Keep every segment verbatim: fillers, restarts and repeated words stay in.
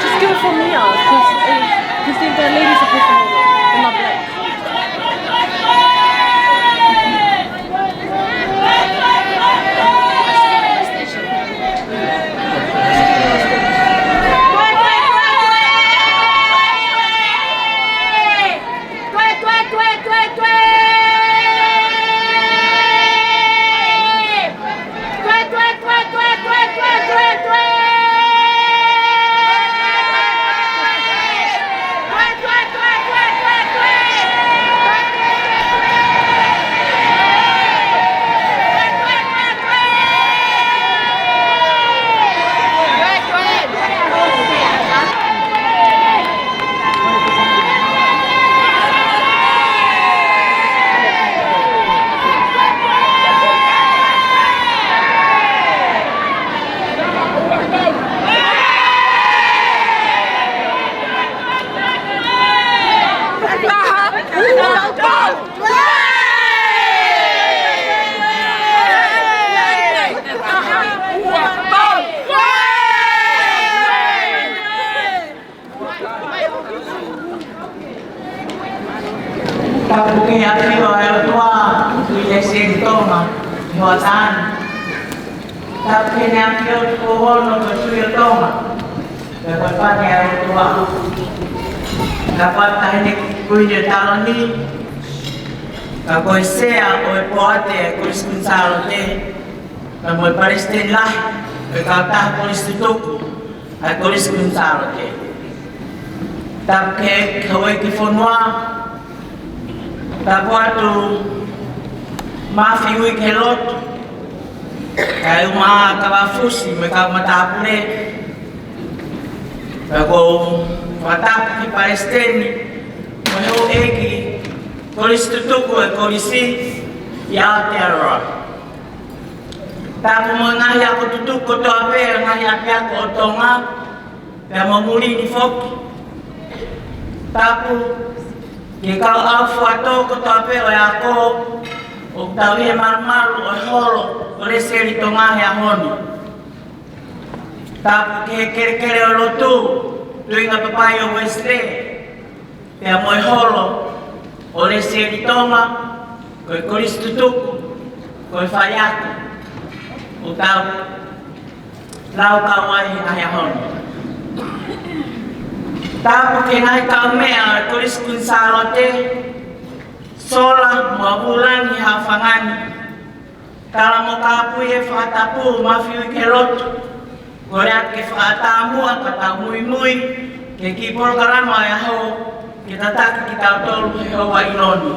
Just give it for me, uh, 'cause, uh, 'cause the, the lady's supposed to hold it. I'm not black. Tapu ki he ʻafio ʻa e ʻOtua, Tuʻi Lesieli Tonga, ʻi he hoʻatā ni. Tapu ki he ʻafio ʻa e Tuʻi Ono, ko e Tuʻi ʻo Tonga, pea ko e Fale ʻa e ʻOtua. Tapu atu ki he Taʻahine Kuini ʻo e Taloni, ka ko e Sea ʻo e Poate ʻa e Kolisi Kuini Sālote, pea mo e Palesiteni Lahi ʻo e Kautaha Kolisi Tutuku ʻa e Kolisi Kuini Sālote. Tapu ki he Houʻeiki Fonua, tapu atu Mafiuikelotu, kae ʻumaʻā Kavafusi mo e kau matāpule, pea ʻoku ou fakatapu ki he Palesiteni mo e Houʻeiki Kolisi Tutuku ʻo e Kolisi ʻi Aotearoa. Tapu mo e ngaahi ako tutuku kotoa pē ʻa e ngaahi ʻapiako ʻo Tonga, pea mo muli ni foki. Tapu ki he kau ʻaufuatō kotoa pē ʻo e ako, ʻoku tau ʻi he malumalu ʻo e holo ʻo Lesieli Tonga he ʻaho ni. Tapu ki he kelekele ʻo e lotu, Tuʻinga Papai ʻo Uēsilē, pea mo e holo ʻo Lesieli Tonga, ko e Kolisi Tutuku, ko e faiako ʻoku tau laukau ai he ngaahi ʻaho ni. Tapu ki he ngaahi kaumeʻa ʻo e Kolisi Kuini Sālote, Sola mo Vūlangi Haʻofangani, Kalamokapuie Fakatapu, Mafiuikelotu, kole atu ke fakaʻatā muʻa ka tau muimui ki he kiʻi polokalama ʻo e ʻaho, ke tataki kitautolu he houa ʻilo ni.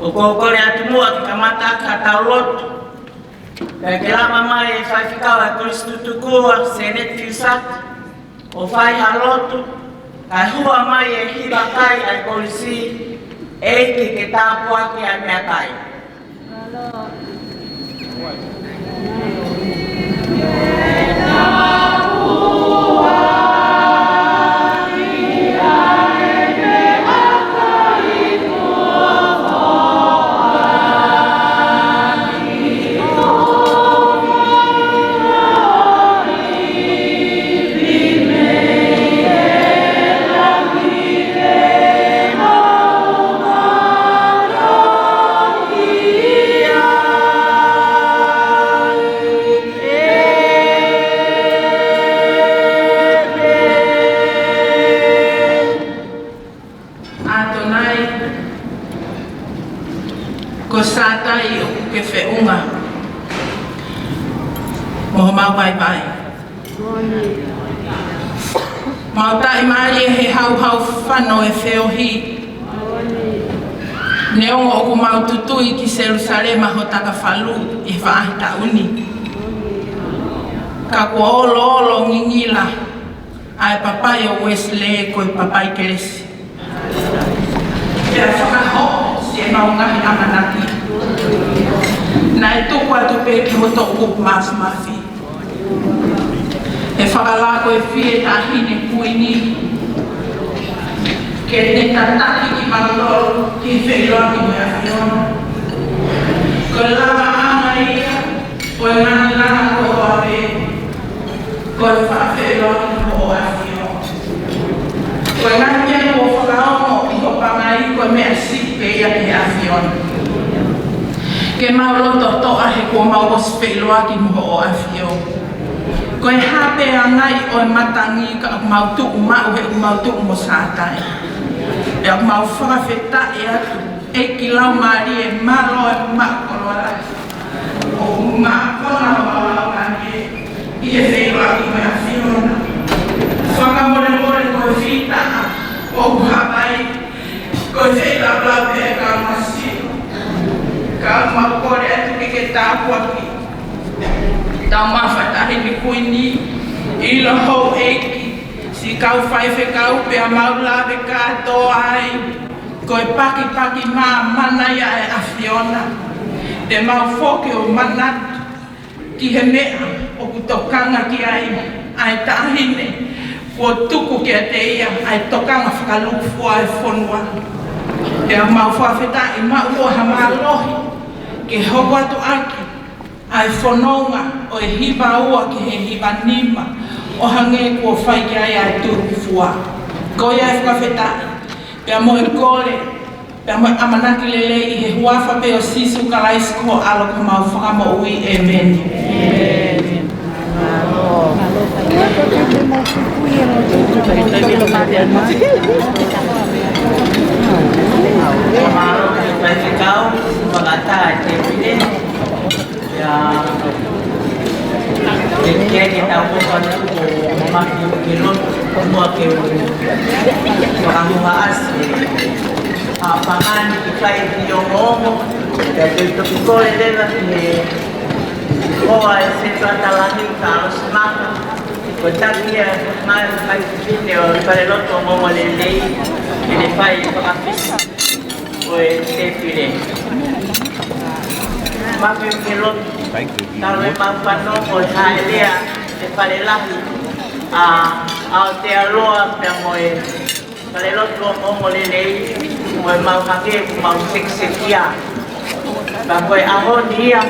ʻOku ou kole atu muʻa ke kamata ʻaki haʻatau lotu, pea ke lava mai e faifekau ʻa e Kolisi Tutuku, Seneti Fiusati, ʻo fai ha lotu, kae hua mai e hiva kai ʻa e kolisi, ʻEiki ke tāpuaki ʻa e meʻakai. ʻAtonai, ko Sātai ʻoku ke feʻunga mo homau vaivai. Mau taʻimālie he hauhau fano e feohi. Neongo ʻoku mau tutui ki Selusalema ho takafalu ʻi he faʻahitaʻu ni, ka kuo oloolo ngingila ʻa e papai ʻo Uēsilē ko e papai kelesi. Pea fakahoʻo siʻemau ngaahi ʻamanaki. Naʻe tuku atu pē ki ho toʻukupu māfimafi. ʻE fakalako e fie Taʻahine Kuini ke ne tataki kimautolu ki he feʻiloaki mo e ʻAfiona. Ko e lavaʻanga ia ʻo e ngaahi langa kotoa pē, ko e fakafeʻiloaki mo e ʻAfiona. Ko e ngaahi meʻa kuo fakaongo ʻi hoʻo pangai ko e meʻa siʻi pē ia ki he ʻAfiona. Ke mau loto toʻa he kuo mau ʻosi feʻiloaki mo e ʻAfiona. Ko e hā pē ʻa e ngai ʻo e matangi ka mau tuʻu maʻu he ʻoku mau tuʻu mo Sātai. Pea mau fakafetaʻi atu, ʻEiki Laumālie Mālō ʻo e Maʻu Koloa Lahi. ʻOku mākona hoʻo ʻaonga ʻi he feʻiloaki mo e ʻAfiona. Fakamolemole ko e fita ʻoku hapai, ko e feilaulau pē ka masi. Ka mau kole atu ke ke tāpuaki. Tau mafa Taʻahine Kuini, ʻilo houʻeiki, siʻi kau faifekau pea mau lave kātoa ai. Ko e pakipaki māmani ia ʻa e ʻAfiona. Te mau foki ʻo manatu ki he meʻa ʻoku tokanga ki ai ʻa e taʻahine kuo tuku kiate ia ʻa e tokanga fakalūkufua ʻa e fonua. Pea mau fakafetaʻi maʻu ʻo ha mālohi ke hoko atu ʻaki ʻa e fononga ʻo e hiva ua ki he hiva nima ʻo hangē kuo fai ki ai ʻa e tulukufua. Ko ia e fakafetaʻi, pea mo e kole, pea mo e ʻamanaki lelei ʻi he huafa pē ʻo Sīsū Kalaisi ko ho ʻAlo ko homau Fakamoʻui. ʻĒmeni. Mālō e faifekau, fakataha e tēpile. ʻIa, ke ke ke tau ko ka tu ko maki ke lo ko mua ke u fakahoha ʻasi ʻa e pangani ke fai ki ongoongo. ʻIa, ke toki kole leva ki he hoa e Setuata Lahi, Carlos Maka, ko e taki ia mai ʻa e fefine ʻo e Falelotu Ongoongolelei, ke ne fai fakafisi ʻo e tēpile. Maki ke lo Talu ʻemau fanongo ʻi he hāʻele ʻa e Fale Lahi ʻa Aotearoa pea mo e Falelotu Ongoongolelei, mo ʻemau hangē ʻoku mau sekisekia. Ka ko e ʻaho ni ia,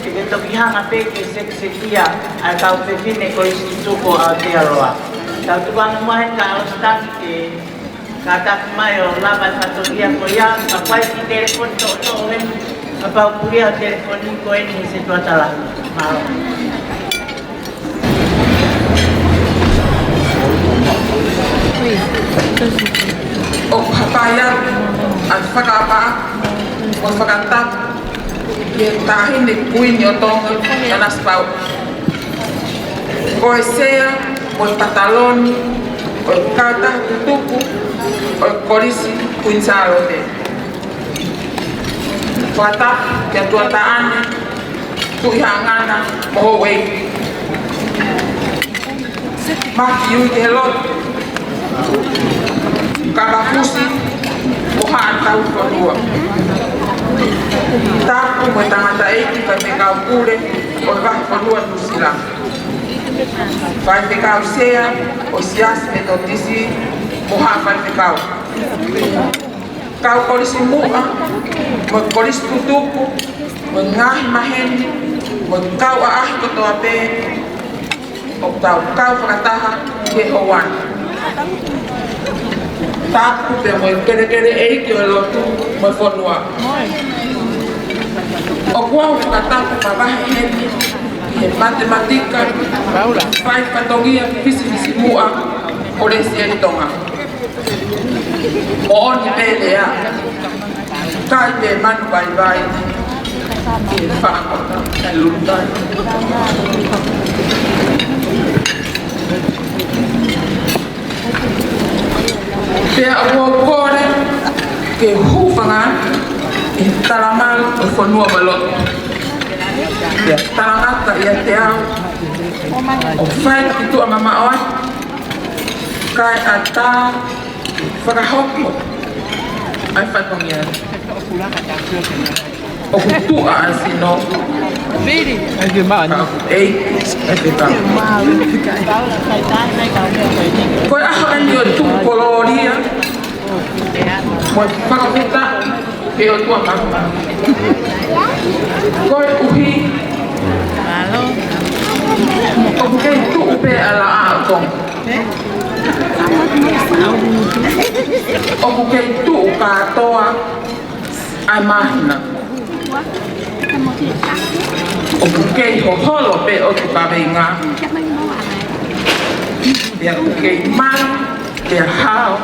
te ke toki hanga pē ke sekisekia ʻa e kau fefine kolisi tutuku ʻo Aotearoa. Tau tuku ange muʻa he Carlos taki ke kātaki mai ʻo lava e fatongia ko ia, ka fai ki telefoni toʻotoʻo eni, kapau ʻoku ʻi ai e telefoni ko eni he Setuata Lahi. Mālō. ʻOku hapai atu ʻa e fakaʻapaʻapa mo e fakatapu ki he Taʻahine Kuini ʻo Tonga, Nanasipauʻu. Ko e sea mo e pataloni ʻo e kautaha tutuku ʻo e Kolisi Kuini Sālote. Fakatapu kia Tuataʻane Tuʻihaʻangana mo houʻeiki. Maki ui ki he lotu, kakafusi mo haʻa tauhi fonua. Tapu mo e tangataʻeiki faifekau pule ʻo e vahefonua Nuʻusila. Faifekau sea ʻo e Siasi Metotisi mo haʻa faifekau. Kau kolisi muʻa, mo e kolisi tutuku, mo e ngaahi maheni, mo e kau ʻaʻahi kotoa pē, ʻoku tau kau fakataha ki he houa ni. Tapu pea mo e kelekele ʻeiki ʻo e lotu mo e fonua. ʻOku ou fakatapu mavahe heni ki he matematika, fai fatongia fisifisimuʻa ʻo Lesieli Tonga. Moʻoni pē lea, kai pē manu vaivai, ke fakakota, kai lulutai. Pea ʻoku ou kole ke hūfanga ʻi he talamalu ʻo e fonua mo e lotu. Pea talangata ʻiate au, ʻo fai ki tuʻa mamaʻo atu, kae ʻatā fakahoko ʻa e fatongia. ʻOku tuʻa ʻa e sino. Vili. Thank you, man. Ka ʻoku ʻeiki ʻa e fekau. Ko e ʻaho eni ʻo e tuʻu kolōlia mo e fakafetaʻi ki he ʻOtua Māfimafi. Koeʻuhi ʻoku kei tuʻu pē ʻa e Laʻā ʻo Tonga. ʻOku kei tuʻu kātoa ʻa e māhina. ʻOku kei hoholo pē ʻotu kaveinga. Pea ʻoku kei malu, pea hao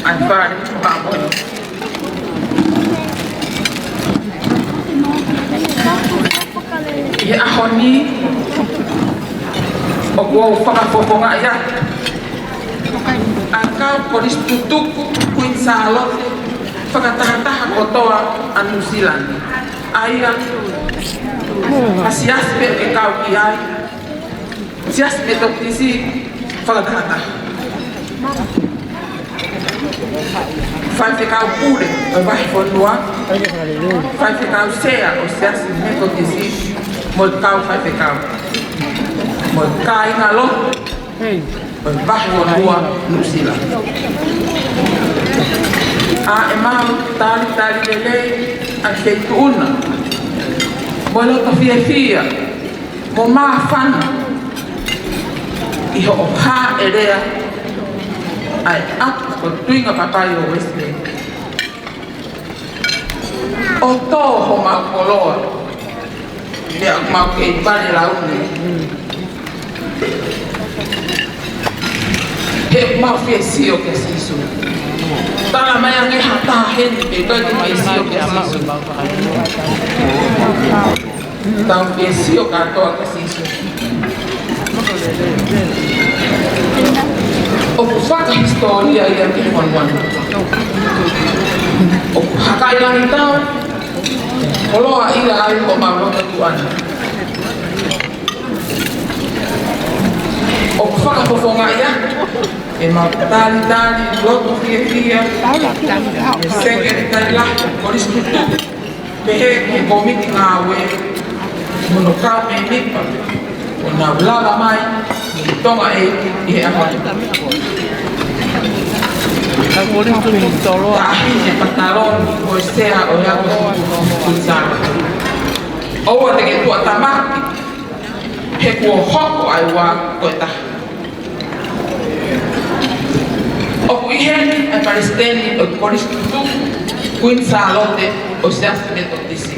ʻa e fale Pamono. ʻI he ʻaho ni, ʻoku ou fakafofongaʻi atu ʻa e kau Kolisi Tutuku Kuini Sālote fakatahataha kotoa ʻa Nuʻu Sila ni. ʻA ia, ʻa e siasi pē ʻoku ke kau ki ai, Siasi Metotisi fakatahataha. Faifekau Pule ʻo e Vahefonua, Faifekau Sea ʻo e Siasi Metotisi, mo e kau faifekau, mo e kāingalotu ʻo e Vahefonua Nuʻu Sila. ʻA e mau talitali lelei ʻa e feituʻu na, mo e loto fiefia mo māfana ʻi hoʻo hāʻelea ʻa e ʻapi ko Tuingapapai ʻo Westlake. ʻO tō homau koloa, pea ʻoku mau kei vale laune. He ʻoku mau fie sio kia Sīsū. Tala mai ange ha taha heni pe ʻikai ke mau sio kia Sīsū. Tau fie sio kātoa kia Sīsū. ʻOku fakahisitōlia ia ki he fonua ni. ʻOku hakaʻi langi tau, koloaʻia ai homau loto tuʻa na. ʻOku fakafofongaʻi atu ʻemau talitali loto fiefia ʻa e Sekelitali Lahi ʻo e Kolisi Tutuku, pehē ki he kōmiti ngāue mo hono kau mēmipa kuo nau lava mai mei Tonga ʻEiki ʻi he ʻaho ni. Ka Kolisi Tutuku tolo. Taʻahine Pataloni mo e Sea ʻo e Ako Tutuku Kuini Sālote. ʻOua te ke tuʻatamaki, he kuo hoko ʻa e ua ko e taha. ʻOku ʻi heni ʻa e Palesiteni ʻo e Kolisi Tutuku Kuini Sālote ʻo e Siasi Metotisi,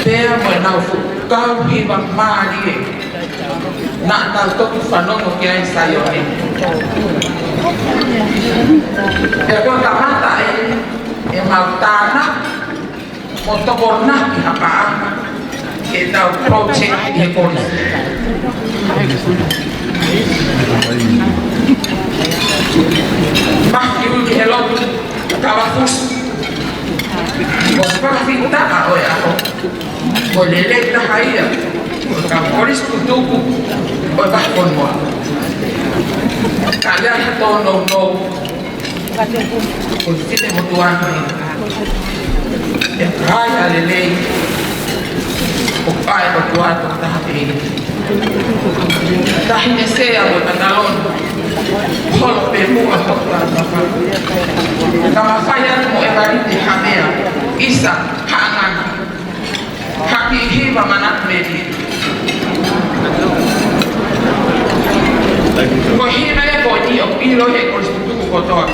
pea mo ʻenau fuʻu kau hiva mālie naʻa tau toki fanongo ki ai ʻi Saione. Pea kuo kamata ʻemau tānaki mo tokonaki ha paʻanga ke tau project ʻi he kolisi. Mahi ui ki he lotu kavafusi mo e fakafetaʻi ʻo e ʻaho, ko e lelei taha ia ʻo e kau Kolisi Tutuku ʻo e Vahefonua. Ka ʻi ai ha tōnounou, ko e finemotuʻa ni, ʻe ʻi ai ha lelei, ʻoku ʻi ai ʻa e ʻOtua tokotaha pē ia. Taʻahine Sea mo e Pataloni, holo pē muʻa ʻa e ʻOtua tokotaha. Ka mafai atu mo ʻEvalite Hamea, ʻIsa Haʻangana, ha kiʻi hiva manatu melie. Ko e hiva ia ko eni ʻoku ʻilo ʻe he Kolisi Tutuku kotoa.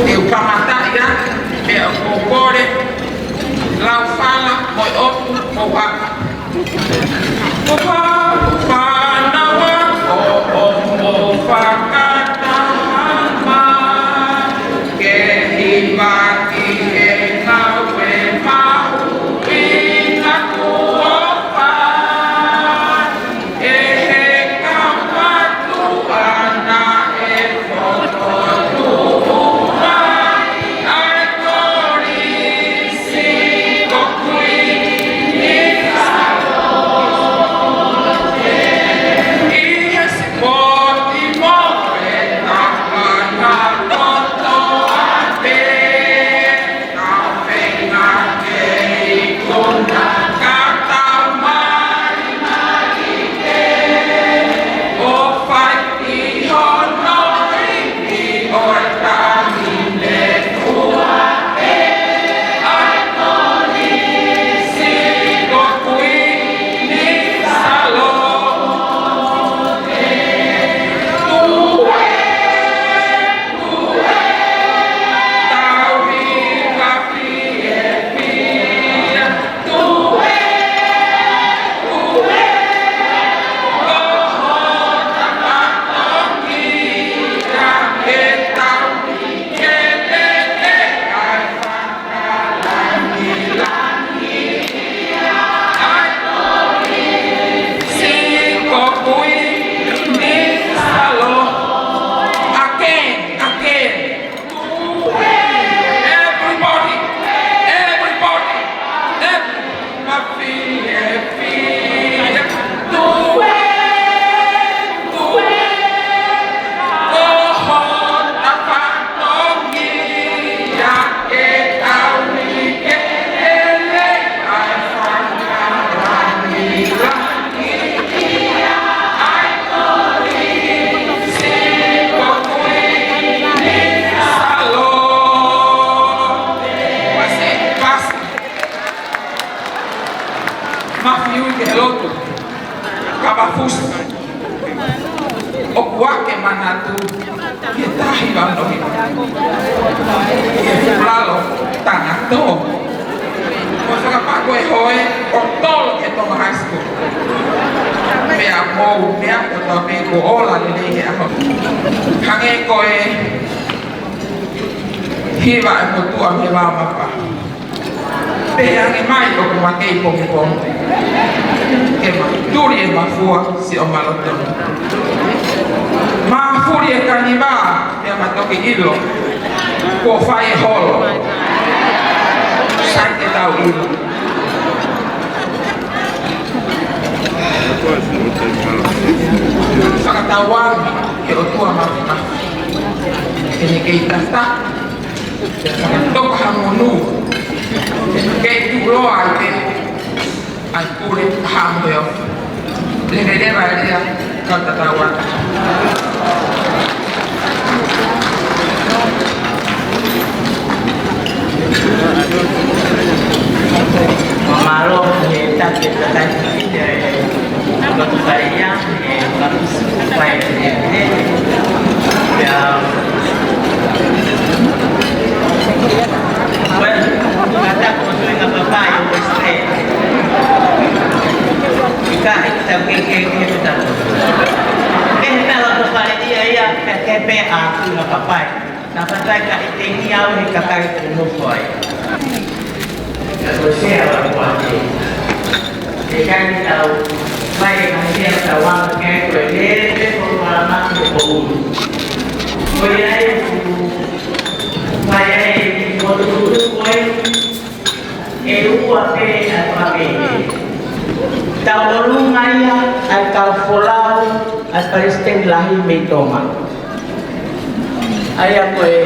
Te u kamataʻi atu pea ʻoku ou kole lau fala mo e ʻoku ou ʻaka. Ko ha fānau ʻoʻou mo fakataha mai ke hiva ki he ngāue mahuʻinga kuo fai ʻe he kau mātuʻa naʻe fokotuʻu mai ʻa e Kolisi ko Kuini Sālote. Mafiu ke lotu. Kavafusi. ʻOku ake manatu. Ke tahi vano. Ke fulalo. Tangatō. Ko e fakapako e hoe, ʻo tolo ke Tonga High School. Pea mou, meʻa ko tau me ko ola lelei he ʻaho. Hangē ko e hiva e motuʻa mei Vaomapa. Pehē ange mai ʻoku makei pongipongi. Ke ma tuli e mafua siʻo malotonu. Mafuli e kaniva, pea ma toki ʻilo. Kuo fai e holo. Sai ke tau ʻilo. Fakatauange ke ʻOtua mafimafi. Ke ne kei tata. Toka ha monū. Kei tuʻuloa ai pē. ʻAi pule ha mo e ofi. Leveleva e lea, kau tatau atu. Mālō he taki e kakai fefine, e lotu fale ia, e lotu fale ia. Ia. Well, ngata ko tui ka papai o Westlake. Ka e tau ke, ke, ke, ke tau. Ke he tala ko fale ia ia, ke, ke pe a tui ka papai. Na papai ka e tengi au he kakai ko nofo ai. Ka ko sea wa kuate. Ke kai tau, mai e kakai tau anga ke ko e lele pe ko malamaki ko ulu. Ko ia e ku, mai e motu ko e, e ua pē ʻa e pāpē. Tau ʻolunga ia ʻa e kau folau ʻa e Palesiteni Lahi mei Tonga. ʻA ia ko e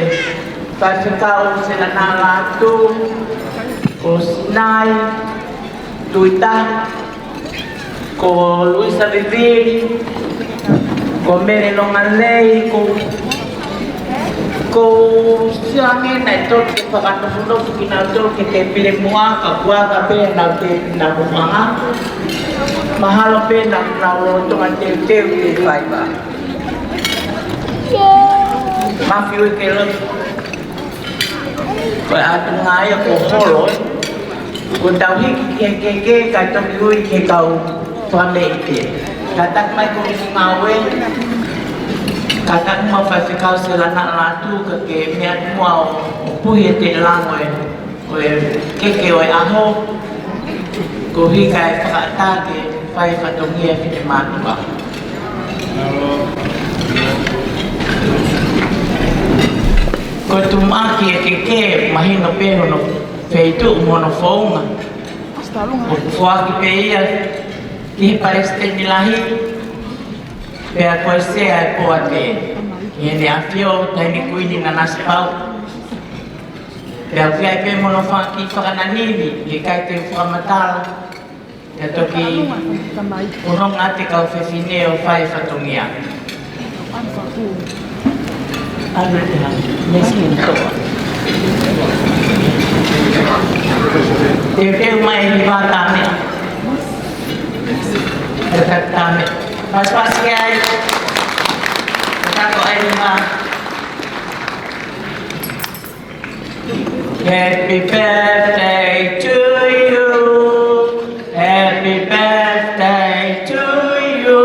Faifekau Selana Lātū, ko Sinai Tuita, ko Luisa Vivili, ko Mele Longalei, ko, ko Siangena e tolu ke fakanofonofo kinautolu ke te pile mua ka kuaka pē nau te nau manga. Mahalo pē nau nau lotonga teuteu ke faiva. Mafiu ke lotu. Ko e ʻatunga ia ko holo, ko tau hiki ke, ke, ke, ka toki ui ke kau fakameʻite. Ka taku mai ko e ngāue, ka taku mai Faifekau Selana Lātū ka ke meʻa mua ʻo, ʻo puhi e te lango e, ko e keke ʻo e ʻaho, ko hika e fakaʻatā ke fai fatongia e finemātuʻa. Ko e tumuʻaki e keke, mahino pē hono feituʻu mo hono founga. ʻOku foaki pē ia ki he Palesiteni Lahi, pea ko e sea e poate. ʻI heʻene ʻafio, Taʻahine Kuini Nanasipauʻu. Pea ʻoku ʻi ai pē mo hono faki fakananivi, ʻikai te u fakamatala. Ia toki, ʻo nonga te kau fefine ʻo fai fatongia. Teuteu mai e hiva tame. Te tame. Pasipasi ai. Te tako ai hiva. Happy birthday to you. Happy birthday to you.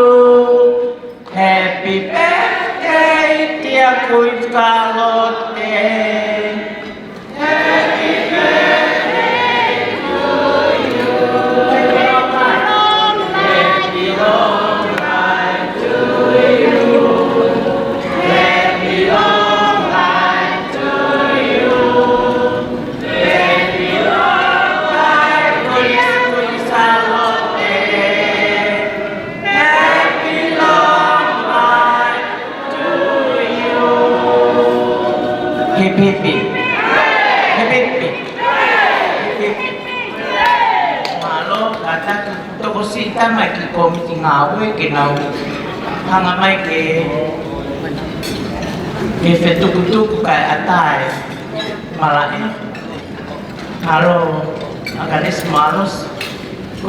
Happy birthday, dear Kuini Kalote. Happy birthday to you. Happy long life to you. Happy long life. Hip, hip, hip. Hip, hip, hip. Hip, hip. Mālō, kātaki. Tokosiʻi mai ki he kōmiti ngāue ke nau hanga mai ke ke fetukutuku kae ʻatā e malaʻe. Mālō, ʻAkanesi Malos. Ko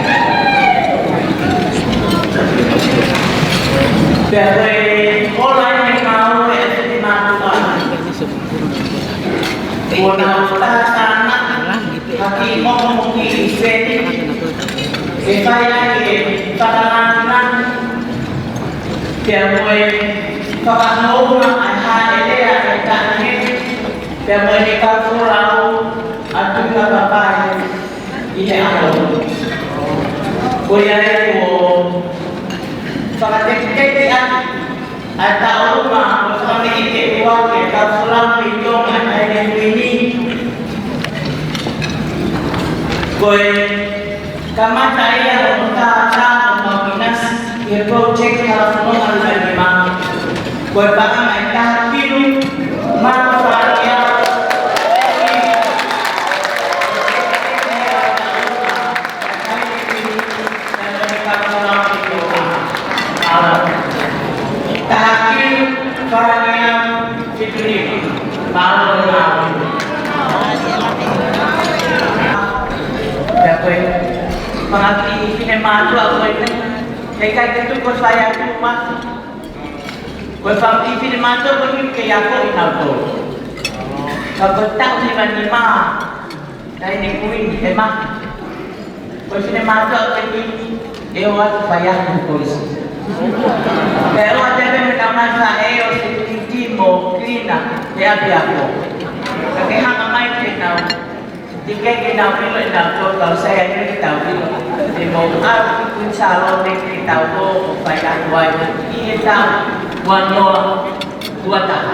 Pea ko e ola ʻeni ʻa e ngāue ʻa e Finemātuʻa. Kuo nau tātāna, ha kiʻi mokomoki ʻi Feni, ke fai ʻaki e fakalāngilangi, pea mo e fakahounga ʻa e hāʻele ʻa e taʻahine, pea mo e kau folau ʻa Tuʻi Kapapai ʻi he ʻaho. Ko ia ai kuo fakateketeke ʻaki ʻa e taʻolunga ʻo e fakameʻite ʻi he kau folau mei Tonga ʻi he kuini. Ko e kamata ia ʻo e tātā ʻo mau ʻinasi ʻi he project Halafononga Lima Nima. Ko e paʻanga ʻe taha kilu mano fāngeau. Taha kilu fāngeau fitu nima. Mālō, mālō. Pea ko e, ko e kiʻi finemātuʻa ko eni, heʻikai ke tuku fai atu masa. Ko e kiʻi finemātuʻa ko eni ke ako ʻi nautolu. Ka ko e taʻu hiva nima, taʻahine kuini, ʻe maha. Ko e finemātuʻa ko eni, ʻe ʻoatu fai atu kolisi. Pea ʻoatu pē mei he ngaahi faʻē ʻo Sitiniti mo Kilina, he ʻapiako. Ka ke hanga mai ke nau, ʻikai ke nau ʻilo ʻe nautolu, ka ʻoku sai ange ke tau ʻilo. Te mou ʻalu ki Kuini Sālote ke tau ō ʻo fai atu ai ʻi he taʻu ua noa ua taha.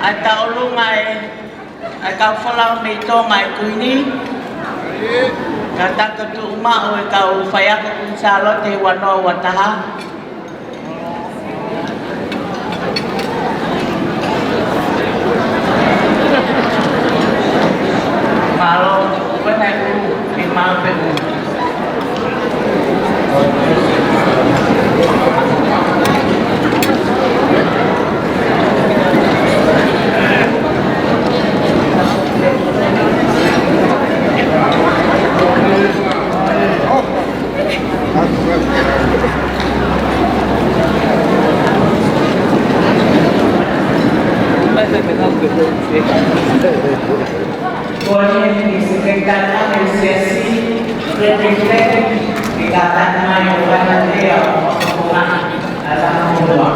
ʻA e tauʻolunga ʻa e kau folau mei Tonga ʻa e Kuini. Kae ʻatā ke tuʻu maʻu e kau faiako Kuini Sālote ua noa ua taha. Mālō, ko ena e ʻū, ke mau pē ʻū. Ko eni ʻa e Sekelitali ʻo e Siasi, Frederick Frederick, ke kātaki mai ʻo fai ha lea ʻo fakafofonga ʻa e Lahaʻapuloa.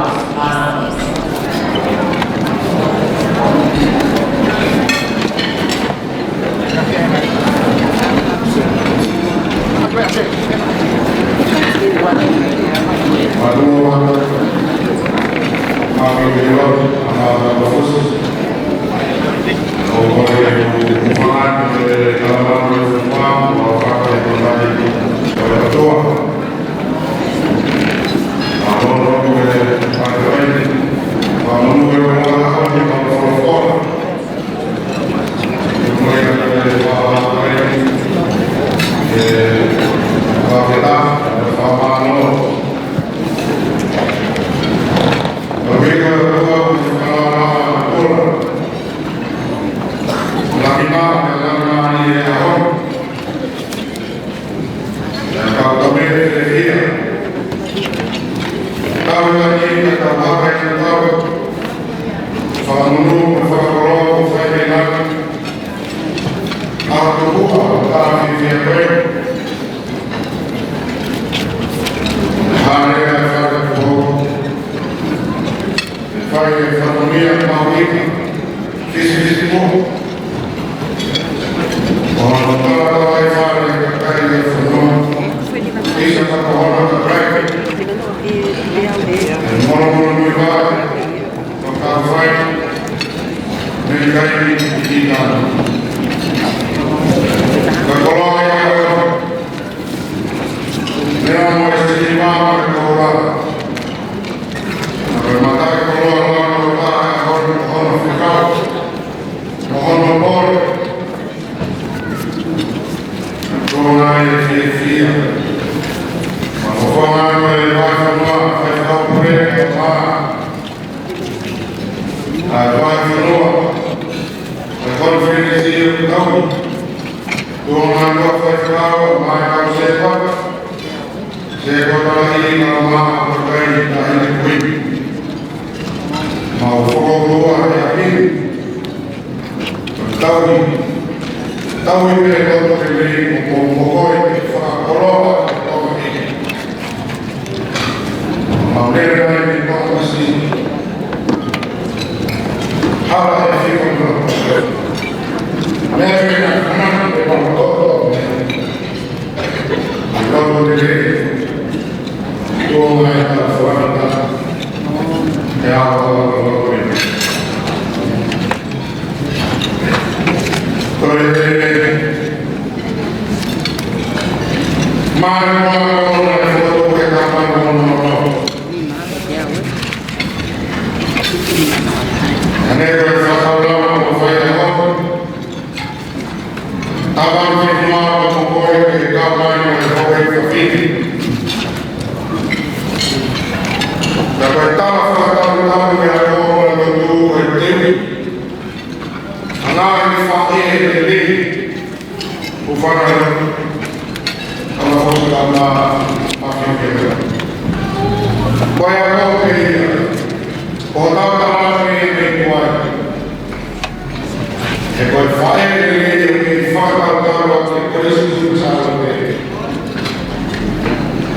Fai e fatongia mahuʻinga, fisifisimuʻa. ʻO hano tala tala e fale kakai e fonua. Isa ka ko hona kakai. E mono mono nui vale. Ko ka fai. Me kai ni ki na. Ka koloa e awa. Mea mo e sili mama e koloa. Ko e matakoloa langa o taha e hori mo hono fekau, mo hono pole. Ko nai e fiefia. Ma ko fonga ko e vai fonua, fai fau pule, ko ma. ʻA e vai fonua, ʻa e konifelenisi ʻo Tau. Ko nai ko fai fau, ma e kau sepa. Sepa talahi na ma o kai na i kui. Mau fokotuʻu ʻa e ʻapi. Tauhi. Tauhi pē loto ke mei mo ko mo ko e fakakoloa e toka ki. Mau lele mai ke toka masi. Hala e fiko no. Mea mea na kana e mau loto. Tava ke mua mo ko e ke kau mai mo e hoke ka fiti. Ka ko e tala fakatapu tapu e ako mo e lotu ko e tevi. Ana e faʻē e lelei. Ufana e lotu. Ana fosi ka ma ma ke ke. Ko e ako ke ia. Ko tau tala ke ia ke kuai. He ko e faʻē lelei ʻoku ke fakakaukau atu ki he Kolisi Kuini Sālote.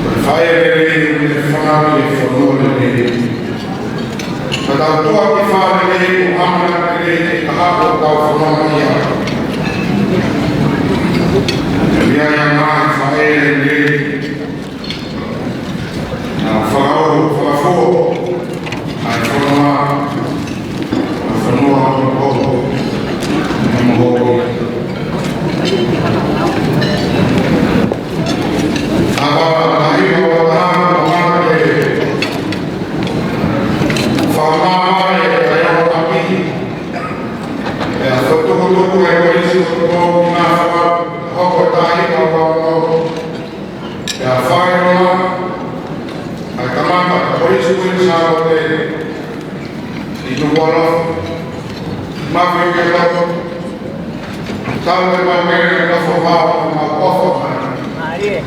Ko e faʻē lelei ʻoku ke fanauʻi e fonua lelei. Ka tau tuʻa ki fale lelei ʻo hanga lelei ki he kahaʻu ʻo tau fononga ia. Ia ia ngaahi faʻē lelei. Naʻa fakaʻoho, fakafoʻou ʻa e fonua, ʻa e fonua Tau ke mau mele ka fo mau, mau kofa mai. Mālie.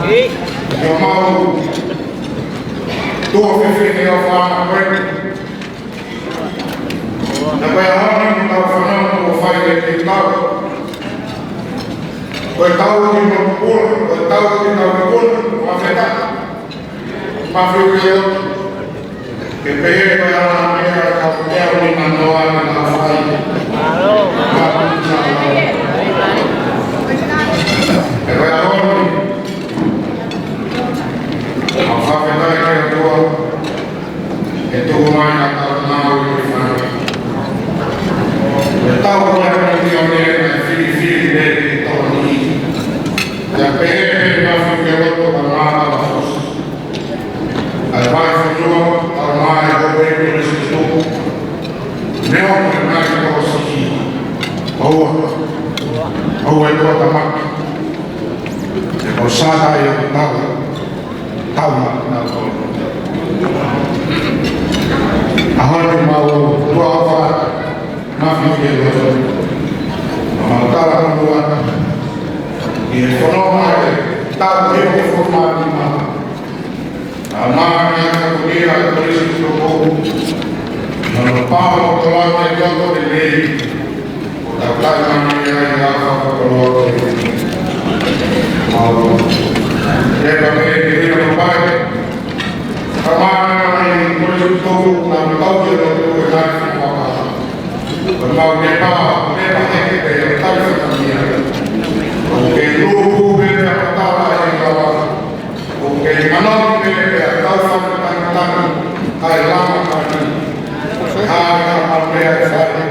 Ē? Ia mau tuʻu fefine ʻo fana koe. Naʻe ʻi ai ʻa e ʻaho ni ʻoku tau fanongo ʻo fai e kiʻi tau. Ko e tau ki Mokopuna, ko e tau ki Mokopuna, ʻo feta. Mafiu ke o. Ke pehē ko e ʻaho ni ʻa e kau teu ni manoa ni na fai. Mālō. Mālō. Ko e ʻaho ni. ʻOku fakafetaʻi ki he ʻOtua. ʻE tuku mai ʻa e tau ngāue ki fai. ʻE tau ko e ʻaho ni ʻo ne ʻe filifili lelei tonu ni. ʻE pehē pē mafiu ke loto ka mālō fusi. ʻA e vai fonua, ʻa e mai ʻo e ʻEiki Kalaisi tuku. Neongo e ngaahi kolosi. ʻOua. ʻOua ʻe tuatamaki. He ko Sātai ʻoku tau, tau ma, tau tau. ʻAho ni mau tuʻa ʻofa, mafiu ke loto. Mau tau tau ua. ʻI he fononga ʻa e tau he ko fononga ni ma. ʻA e maama ni ʻa e Katolia ʻa Kalaisi tuku. Nau pau o tolanga e loto lelei. ʻO tau taʻimani ai ʻa e fakakoloa ko eni. Mau. Lepa pē ke ʻilo pai. Ka maama ni Kalaisi tuku, nau tau ke loto e nai fakakoloa. Ko mau lepa, lepa heke pē ʻo tau fakamia. ʻOku ke luku pē ʻa e tala e kawa. ʻOku ke manatu pē pea tau fakatangatanga ʻa e lama kani. ʻA e kama pea e fai.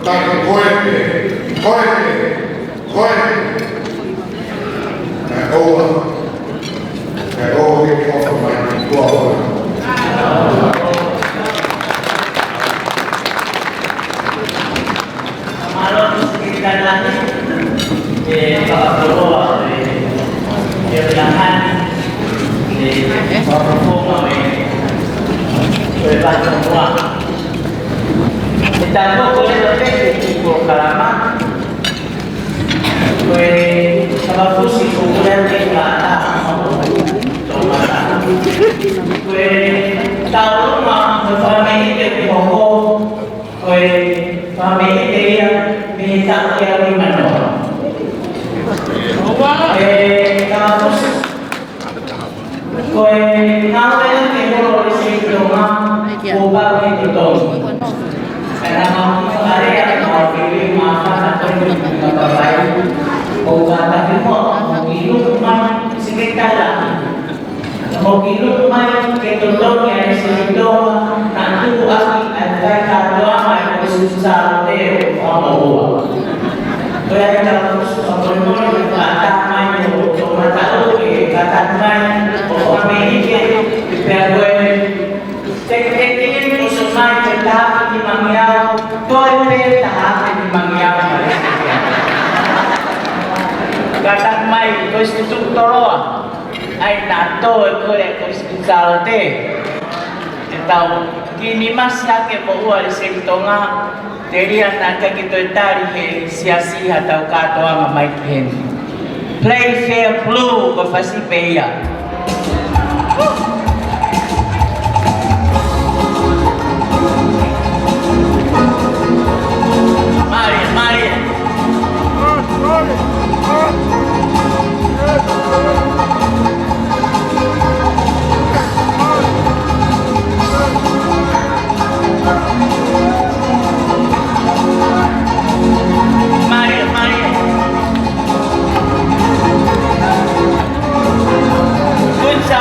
Tau koe pē, koe pē, koe pē. Kae ʻoua, kae ʻoua ke kofa mai, kofa mai. Mālō, Sekelitali Langi, ʻe fakakoloa, ʻe, ʻe Langani, ʻe fakafofonga, ʻe, ʻe Vatumoa. ʻE tau ko e polokalama, ko e kavafusi ko e kula ke ka ta, ko e tau ma, ko e fāmili ke hoko, ko e fāmili ia mei he taʻu ʻe nima noa. ʻE, ka tusi. Ko e ngāue ke holo ʻi Seitonga, ko pau ke totongi. Ka na mau ki fale ʻa e mau ki ui ma fana ko e ma papai. Ko ka taki mo, mo ki luku mai, Sekelitali Langi. Mo ki luku mai ke totongi ʻa e Seitonga, na tuku ʻaki ʻa e kai kātoanga ʻa e Kolisi Sālote ʻo Haʻamoʻua. Ko ia ka tuku ka molemole ke kātaki mai ʻo toʻo mataʻu ke kātaki mai ʻo fakameʻite pea ko e teketeke ni ʻoku ʻosi mai ke taha afe nimangeau, toe pē taha afe nimangeau mai. Kātaki mai ko e Institute Toloa. ʻAi na tō e kole ko Sālote. ʻE tau kiʻi nima siʻi hake moʻua ʻi Seitonga, telia naʻa ke toe tali he siasi ha tau kātoanga mai ki heni. Play Fair Blue ko fasi pē ia. Mālie, mālie. Mālie, mālie. Good job.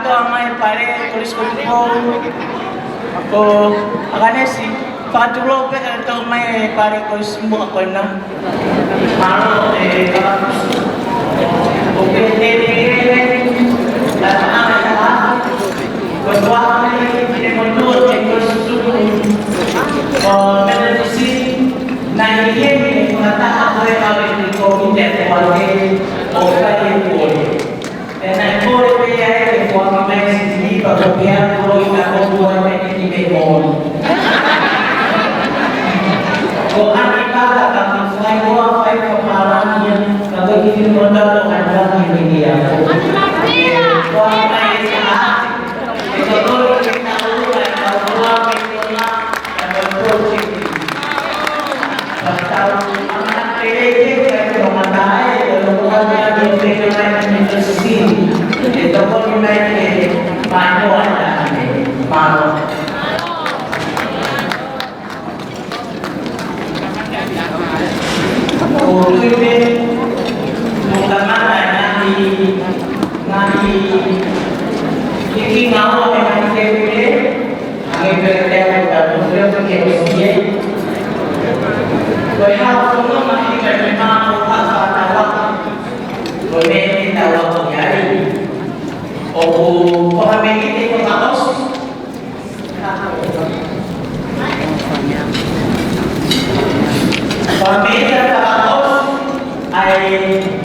Tau mai pale, Kolisi ko Tupou. Ko ʻAkanesi, fakatulou pē kae tau mai pale Kolisi Muʻa ko ena. Mālō e fakapusi. Ko Pēteli, la ana la. Ko Tuʻa mai, Finemotuʻa, ko Kolisi Tuʻi. Ko Metotisi, naʻe ʻi heni e fakataha ko e kau ʻi he kōmiti ko ē ʻo fai e pole. ʻE naʻe kole pē ia ke foaki mai e sini pea ko pea ko i ka ko tua me te ki me ko. Ko ani paka ka ka fai hoa fai ko palani ia, ka ko ki mo ta ko ka ta ki me ia. Ko mai sa, e ko ko i ka ua ka ua me ko na, ka ko ko ki. Ange pē ke u tau tō ʻo ʻosi ai. Ko e hā e fononga ʻi he meʻa ko e hā e tau ako. Ko e meʻa ke tau ako ki ai. ʻOku fakameʻite fakaʻosi. Fakameʻite fakaʻosi ʻa e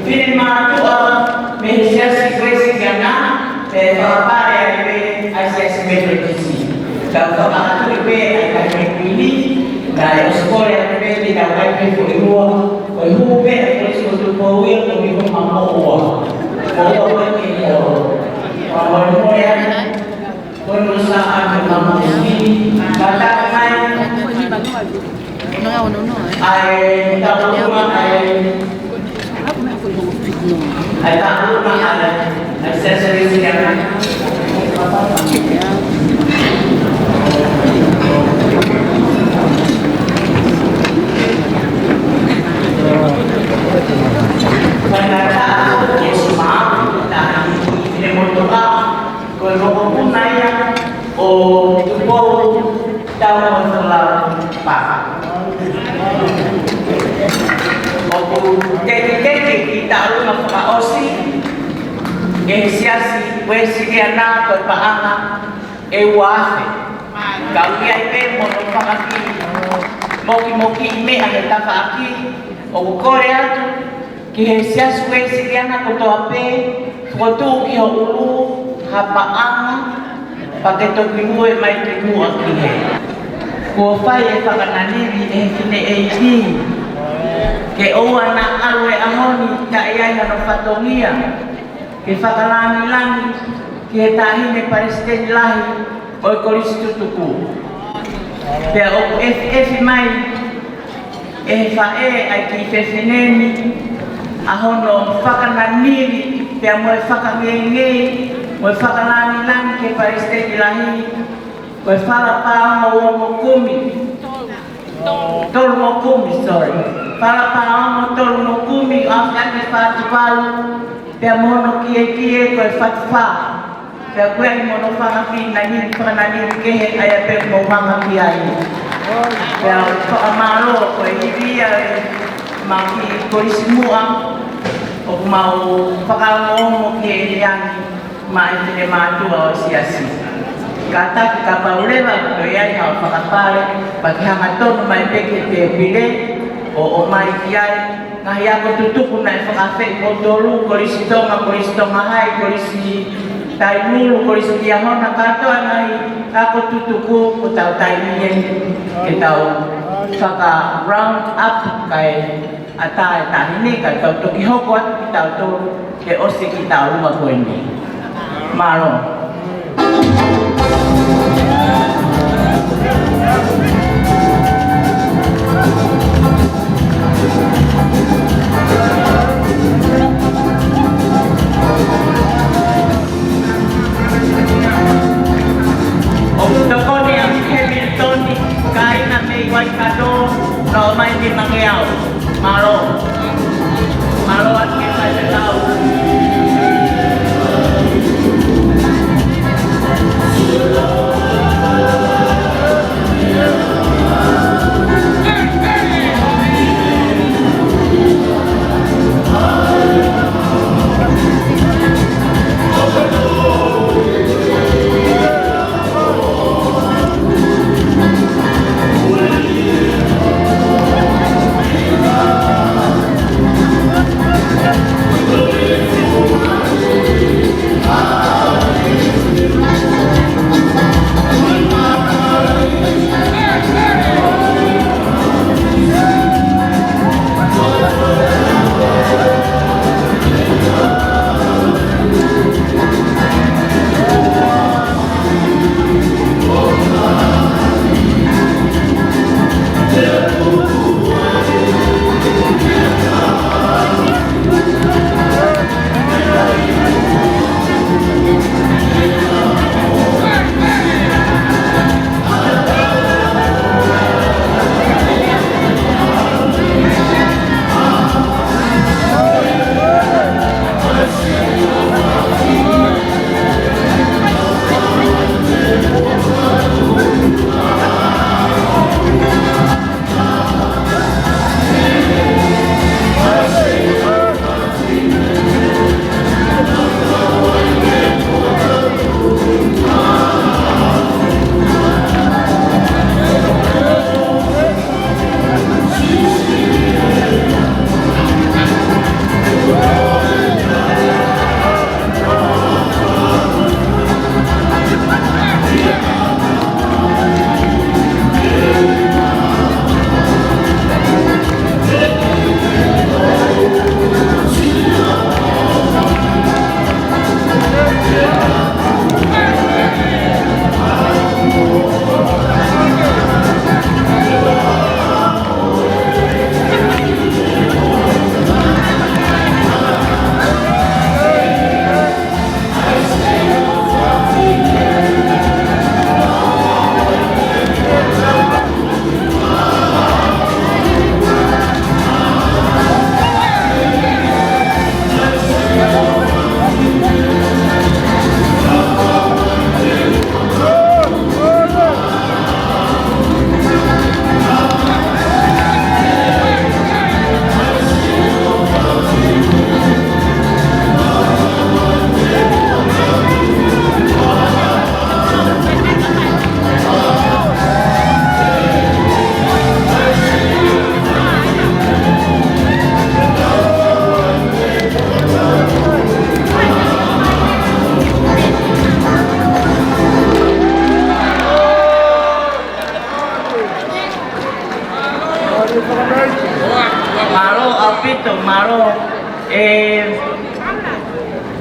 finemātuʻa mei he Siasi Uēsiliana, pea fakapale ai pē ʻa e Siasi Metotisi. Ka u fakaʻatu pē ʻa e kakai kuini, naʻe ʻosi kole atu pē ke tau ʻai pē foʻi ua, ko e hū pē ʻa e Kolisi ko Tupou ia ko e hū ma mo ua. Ko ua pē ke ua. Fakamolemole atu, ko e no sa atu ma mo si, ka tau mai. ʻAi, tau luma, ʻai. ʻAi, tau luma, ʻai. ʻAi, Siasi Uēsiliana. Ko e ngata atu, ke suma, ta, i, i, i, i, Ko e mokopuna ia ʻo Tupou Taumoefolau Paka. ʻOku tekiteki ki taulunga fakaʻosi ʻe he Siasi Uēsiliana ko e paʻanga ʻe ua afe. Ka ʻoku ʻi ai pē mo hono fanga kiʻi mokimokiʻi meʻa he tafaʻaki, ʻoku kole atu ki he Siasi Uēsiliana kotoa pē, fokotuʻu ki ho ʻulu ha paʻanga, pea ke toki lue mai ki muʻa ki hē. Kuo fai e fakananili ʻe he fineʻeiki, ke ʻoua naʻa ʻalu e ʻaho ni taʻe ʻi ai hano fatongia ke fakalāngilangi ki he Taʻahine Palesiteni Lahi ʻo e Kolisi Tutuku. Pea ʻoku ʻefiʻefi mai ʻe he faʻē ʻa e kiʻi fefine ni ʻa hono fakananili pea mo e fakangeingei mo e fakalāngilangi ki he Palesiteni Lahi, ko e Fala Paongo Uongokumi. Tolungokumi, sorry. Fala Paongo Tolungokumi, ʻo afi ake Fatuvalu, pea mo hono kiekie ko e Fatufā. Pea ʻoku ʻi ai mo hono fanga kiʻi nanili, fakananili kehe, ʻa ia pē ʻoku mou hanga ki ai. Pea fakamālō ko e ivi ia ʻe ma ki Kolisi Muʻa, ʻoku mau fakaongoongo ki he ʻEiki ni. Maʻa e finemātuʻa ʻo e siasi. Kātaki kapau leva ʻoku ʻi ai haʻo fakapale, pea ke hangatonu mai pē ki he tēpile, ʻo ʻomai ki ai, ngaahi ako tutuku naʻe fakaafeʻi moutolu, Kolisi Tonga, Kolisi Tonga Hai, Kolisi Tainulu, Kolisi Liahona, kātoa ngaahi ako tutuku ko ʻetau taimi eni, ke tau faka-round up kae ʻatā e taʻahine ka tau toki hoko atu kitautolu ke ʻosi e kiʻi taulunga ko eni. Mālō. ʻOku tokoni ʻa Hamilton, kāinga mei Waikato, nau ō mai mei Mangeau. Mālō. Mālō atu ki he faifekau.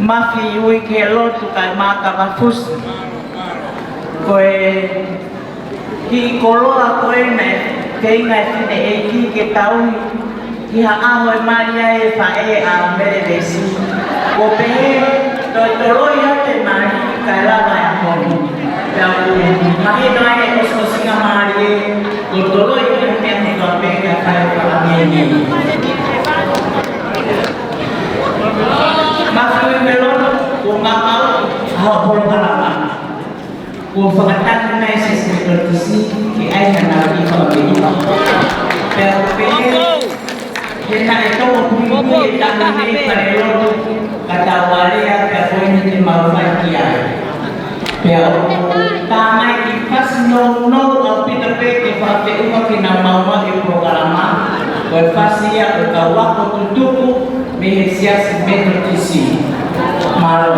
Mafi ui ke lotu kae maka mafusi. Ko e kiʻi koloa ko ē naʻe feinga e fineʻeiki ke tauhi ʻi ha ʻaho e mali ai e faʻē ʻa Mele Vesi. Ko pehē, toe toloi atu e mali kae lava e ʻaho ni. Pea ʻoku mahino ai e ʻosiʻosingamālie, ko e toloi atu e meʻa kotoa pē kae fai e fakamēnei. Mafi ui ke lotu, kuo maʻu ʻa hoʻo polokalama. Kuo fakataki mai e Siasi Metotisi ke ʻai haʻanau kiʻi fakaʻuhinga. Pea ʻoku pehē, he naʻe tō puipui e taʻu ni e falelotu, ka tau alea pea ko eni te mau fai ki ai. Pea ʻoku tā mai kiʻi fasi nounou ʻaupito pē ke fakafeʻunga ke nau maʻu e polokalama, ko e fasi ia ʻo e kau ako tutuku mei he Siasi Metotisi. Mālō.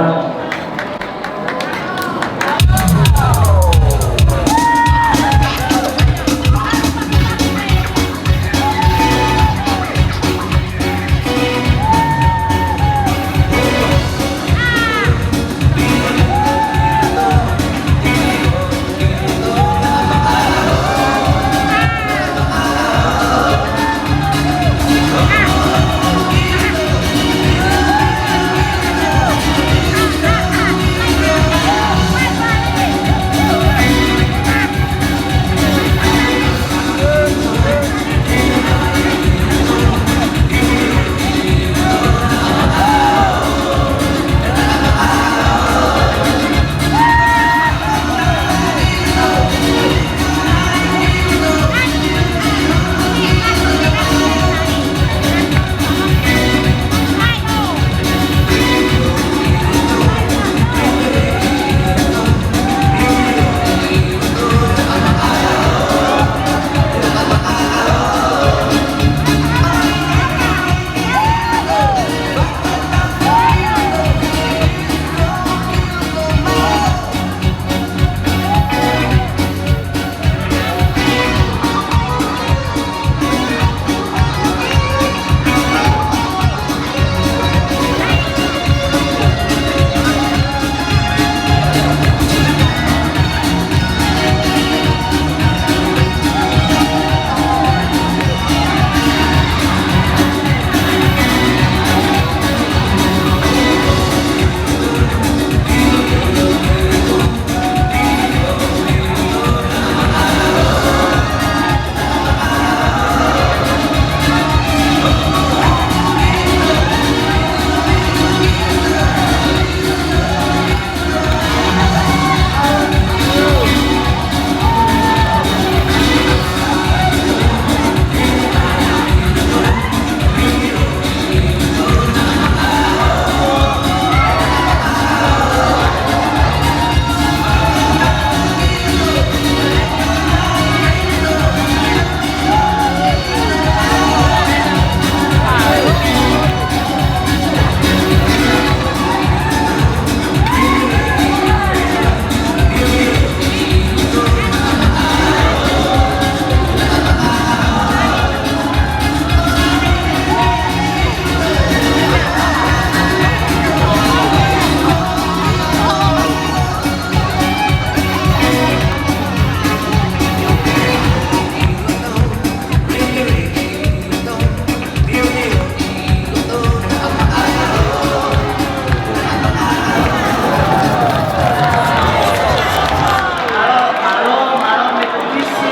Mālō, mālō, mālō Metotisi.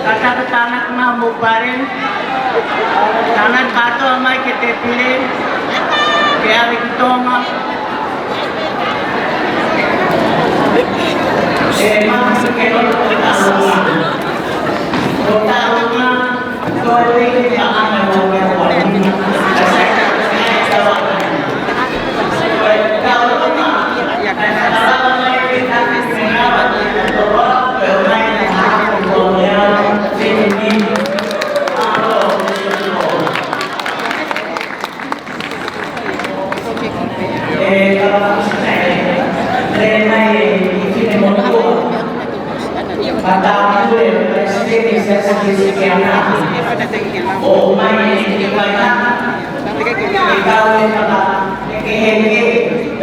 Kātaki tānaki mai mo pare. Tānaki kātoa mai ki he tēpile. Ke ʻave ki Tonga. E, mālō ke lotu ko Taulunga. Ko Taulunga. Pata pule, Presidente, Sesi Kisikiana. ʻO mai e kiʻi paina. E kau e pata, e kehekehe.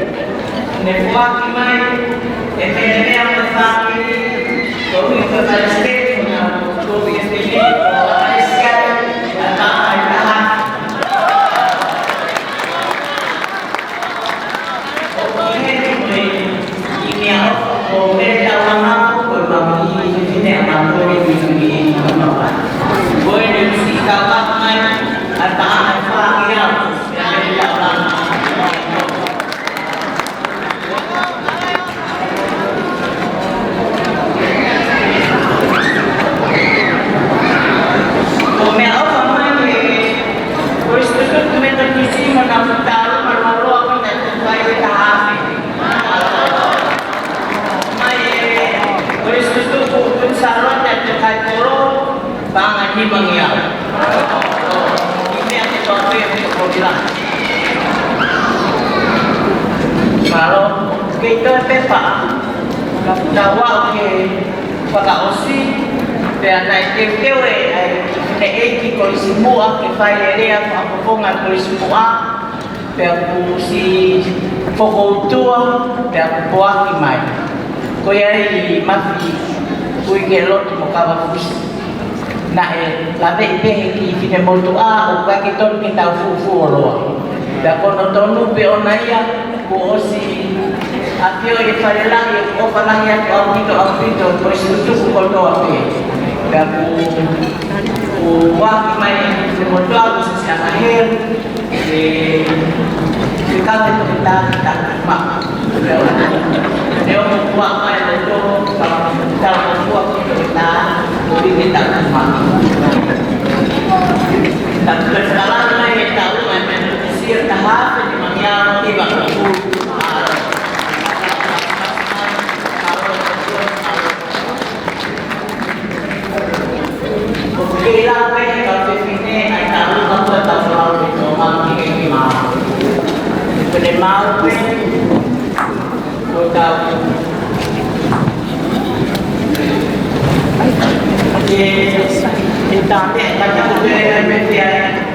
Foaki mai e meʻa, meʻa mo e fāmili, ko e ui ko e palesiteni mo e kau tō fefine, ko Alesia Ataʻanga ʻe Taha. ʻOku ʻi heni mo e ʻi meʻaʻofa ko Mele Taulanga, ko e maʻu ʻi he fefine ʻa Mapole Tuituʻi Kamauai. Ko ʻene ʻusi kau mai ʻa Taʻanga Fākiau, ʻa Mele Taulanga. Ko e meʻaʻofa mai ʻe he Kolisi Tutuku Metotisi mo Nafu Talu ma lolo a ko na te fai e taha. Mai ʻe he Kolisi Tutuku Kuini Sālote ʻa e Kai Polo, paʻanga ʻe nima ngeau. ʻI meʻa ke tau pē ʻo pē ko ila. Mālō, kei toe pepa. Ka tau aʻu ke fakaʻosi, pea naʻe teuteu ʻe he ʻEiki Kolisi Muʻa ke fai e lea fakafofonga Kolisi Muʻa, pea kuo ʻosi fokoutua, pea kuo poaki mai. Ko ia ai Mafi, kui ke lotu mo kava fusi. Naʻe laveʻi pē he kiʻi finemotuʻa ʻoku ʻikai ke tonu ke tau fufuoloa. Pea ko hono tonu pē ʻona ia, kuo ʻosi ʻafio ʻi he fale lahi, ʻoku ʻofa lahi atu ʻaupito, ʻaupito, Kolisi Tutuku kotoa pē. Pea kuo, kuo foaki mai e finemotuʻa, kuo sisi anga he, e, e kau te toki tā, tā, mā. Leo mo kua mai le to, ka ta mo kua ko to ta, ko i ke ta ma. Ta ko ta la mai e ta u mai me si ta ha, ni ma ya ni va ko. Ko ke la mai ka te fine ai ta u ka ko ta la le to ma ki ke ki ma. Ko le ma pe. Ko tau. E, e tā pē, ka tau pē, e pē fia,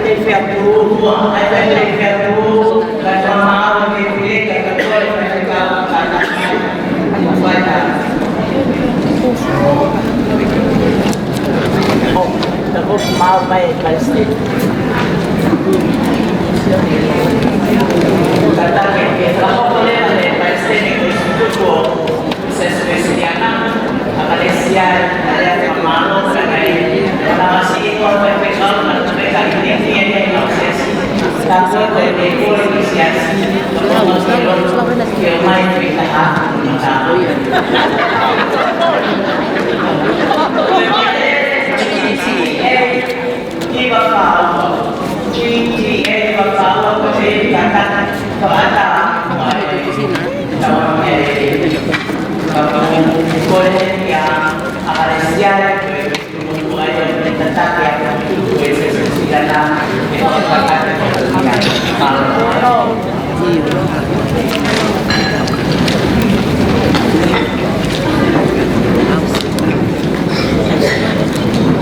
e fia pū, mua, e pē fia pū, ka tau mā, e pē fia, ka tau pē, e pē fia, ka tau pē, e pē fia. Ka ko mau mai e palesiteni. Ka ta ke ke ka hoko leva le palesiteni ko Sikutukuo, Sesipesiana, ʻAkalesia, ʻAlea Mālō, Kakai, Kakai Siʻi, ko Kakai Pekau, Kakai Kakai Niki, ʻEne Kausesi. Ka ko e ko e ko e Siasi, ko e ko e Ke mai ke taha, taha. G T A, G T A, G T A, ko e kata, ko e kata, ko e kata, ko e kata,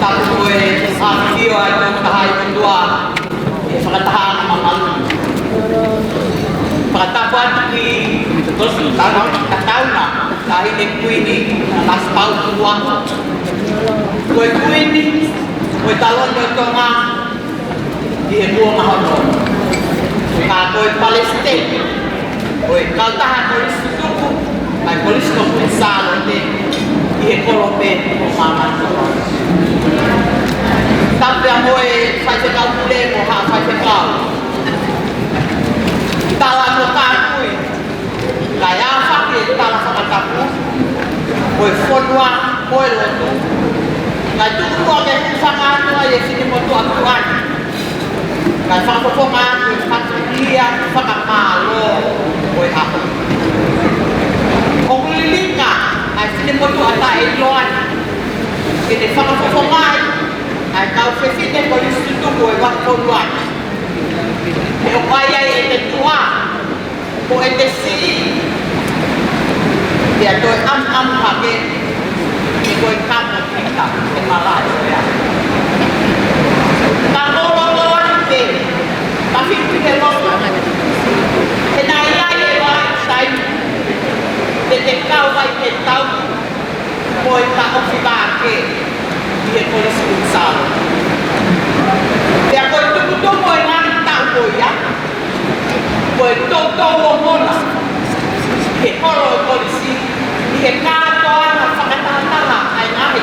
Tapu ko e ʻafio ʻa e Tokotaha ʻi Motuʻa, ʻe fakataha ʻa mamalu. Fakatapu atu ki Tosi Tana, Tatauna, Taʻahine Kuini, Masipau Tua. Ko e Kuini, ko e taloni ʻo Tonga, ʻi he kuonga hono. Ka ko e palesiteni ʻo e kautaha Kolisi Tutuku, ʻa e Kolisi Tutuku Sālote, ʻi he kolope ʻo māmani. Tapu pea mo e faifekau pule mo haʻa faifekau. Tala mo kāpui. Kae ʻafaki e tala fakatapu ʻo e fonua mo e lotu. Kae tuku muʻa ke hūfanga atu ai e finemotuʻa tuʻa ni. Kae fakafofonga atu e fatulia fakamālō ʻo e ʻaho. ʻOku lilinga ʻa e finemotuʻa taʻeʻiloa ni ke ne fakafofongaʻi ʻa e kau fefine Kolisi Tutuku ʻo e vahefonua ni. He ʻoku ʻi ai ʻete tuʻa, ko ʻete siʻi, pea toe ʻamuʻamu hake, he ko e kamo kita, he malaʻe ko ia. Ka loloto ake pē, ka fifine loto. He naʻe ʻi ai e vahaʻa taimi, ʻOku fika ake ʻi he Kolisi Kuini Sālote. Pea ko e tuputupu ʻo e ngaahi taʻu ko ia, ko e toutou ongona ʻi he holo ʻo e kolisi, ʻi he kātoanga fakatahataha ʻa e ngaahi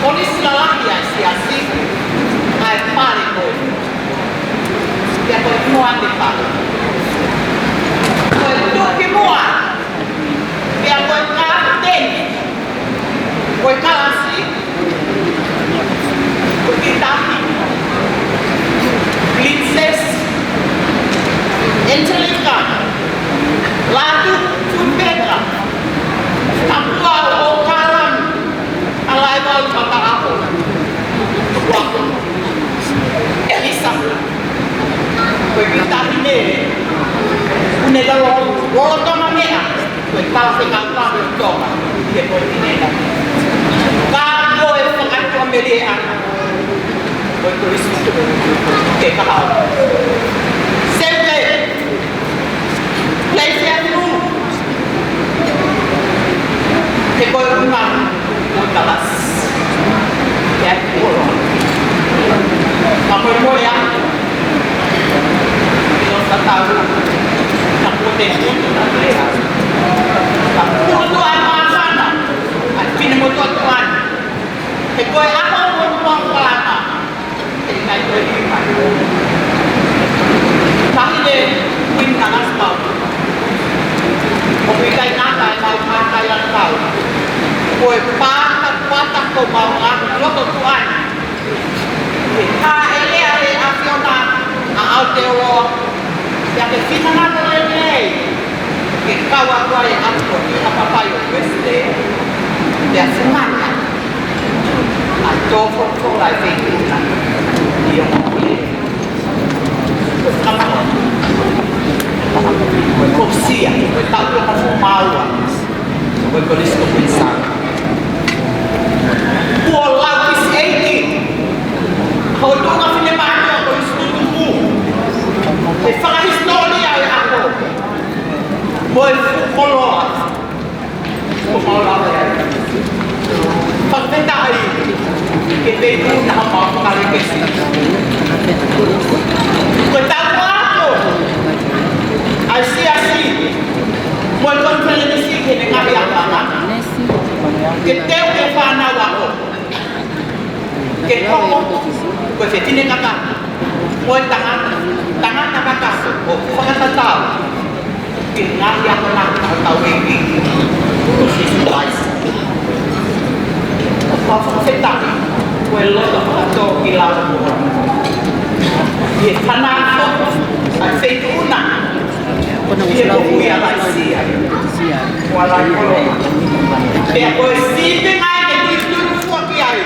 kolisi lalahi ʻa e siasi, ʻa e pale ko ē. Pea ko e muʻa ni pale. Ko e tuʻukimuʻa. Pea ko e kapiteni ʻo e kalasi, ko Pita Hine, Princess Angelica Lātūfuipeka Tapuau ʻo Kalani, ʻa Laivau Mataʻaho. Ua. ʻIsa. Ko e Pita Hine, ʻUne lolo, lolotonga meʻa, ko e talafekau ʻo Tonga ʻi he poini nei. Ka ko e fakatuʻamelie ʻana, ko e Kolisi Tuʻi, ke kahaʻu. Seuke, Leisianu, he ko e ʻuhinga ʻo e kalasi. Ia, olo. Ka moemoeā, ʻi loto tatau, ka ko e te kutu na lea. Ka kutu ai māfana, ʻa e finemotuʻa tuʻa ni. He ko e ʻaho motuʻa palama. He ʻikai ko e ʻikai. Tahi le Kuini Nanasipauʻu. ʻOku ʻikai ngata ʻemau kākaaʻi ʻa e kau. Ko e pātapāta ko mau ngā loto tuʻa ni. He hāʻelea ʻe he ʻAfiona ʻa Aotearoa. Pea ke finangalo lelei. Ke kau atu ai ʻa e ʻapi ko ē ʻa Papaio Uesile. Pea fungani. ʻA e tō folofola ʻa e feituʻu na ʻi ʻolunga. Ko e fakamaau. Ko e sia, ko e taʻu ʻe hongofulu mā ua. Ko e Kolisi ko Kuini Sālote. Kuo lau kisi ʻeiki. Ko e tuʻunga finemātuʻa ko e Kolisi Tutuku. He fakahisitōlia ʻo e ʻaho. Mo e fuʻu koloa. Ko mau lava ia. Fakafetaʻi ki he feituʻu na ʻoku mau fakalekesi. Ko e taʻu ako ʻa e siasi mo e konifelenisi ki he ngaahi ʻapiako. Ke teu e fānau ako. Ke hoko ko e fefine kakato, mo e tangata, tangata kakato, ʻo fakatatau ki he ngaahi akonaki ʻa hotau ʻEiki ko Sīsū Kalaisi. ʻOku ou fakafetaʻi, ko e loto fakatōkilalo mo e fānau ʻa e feituʻu na, ʻi he moʻui ʻa Laisia, mo Laikolo. Pea ko e sīpinga ʻe tui tuʻu fua ki ai.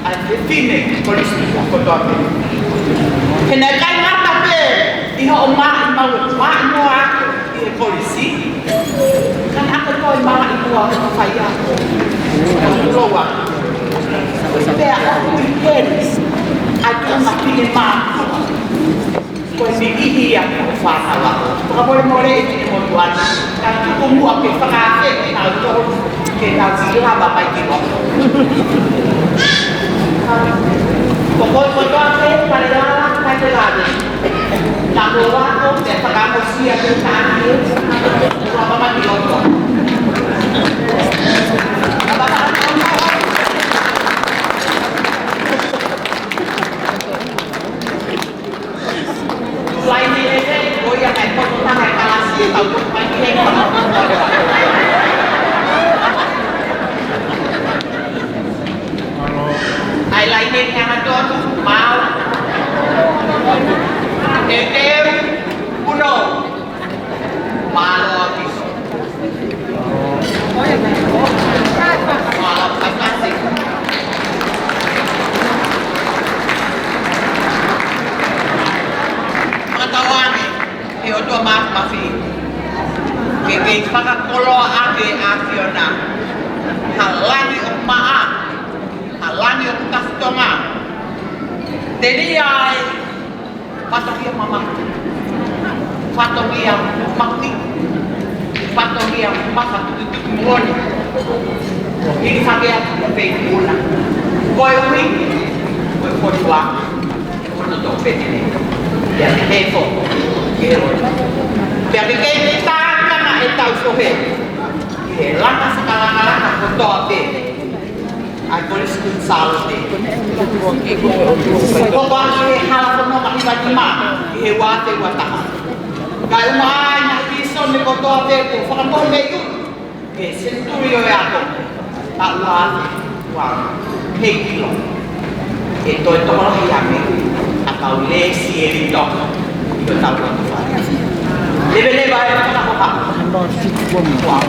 ʻA e fefine, Kolisi Tuʻi kotoa pē. He naʻe ʻikai ngata pē ʻi hoʻo maʻu, maʻu, maʻu muʻa ʻi he kolisi. Ka naʻa ko e toe maʻu muʻa ʻi he faiako. Loua. Pea ʻoku ʻi heni ʻa e tuʻunga finemātuʻa. Ko e niʻihi ia ʻo e fānau ako. Fakamolemole ʻEiki mo tuʻa ni. Ka tuku muʻa ke fakaafeʻi kinautolu ke nau siʻi lava mai ki loto. Ko koe kotoa pē, pale lala, pale lala. Ka ko ako, te fakamosia ke taʻaki. Lava mai ki loto. Laini ʻe, ko ia kai poto taha e kalasi, tau tuku mai ki he. ʻAi laini ʻe hanga tonu, mau. Teuteu, kuno. Mālō ʻaupito. Mālō ʻaupito. Fakatauange, ʻe ʻOtua Māfimafi, ke kei fakakoloa ʻaki ʻa e ʻAfiona ha langi ʻoku maʻa, ha langi ʻoku tafitonga. Telia ai, fatongia mamahi, fatongia mahuʻinga, fatongia mafatukituki moʻoni. Hili hake atu ki he feituʻu na. Ko e ui, ko e potua. Ono to pete ne. Pea ke he fo. Ke he loto. Pea ke kei tākanga ʻetau fohe. Ki he langa fakalangalanga kotoa pē ʻa e Kolisi Kuini Sālote. Ko e ʻi he hala fononga hiva nima, ʻi he ua afe ua taha. Kae ʻumaʻā ʻa e ngaahi vīsone kotoa pē kuo fakamoʻui mei ʻUnu. He senituli ʻo e ako, ʻa ua afe ua, hei kilo. ʻE toe tokolahi ange ʻa e kau lēsisita ʻi hotau loto fale. Leveleva e fakahoha. Ua.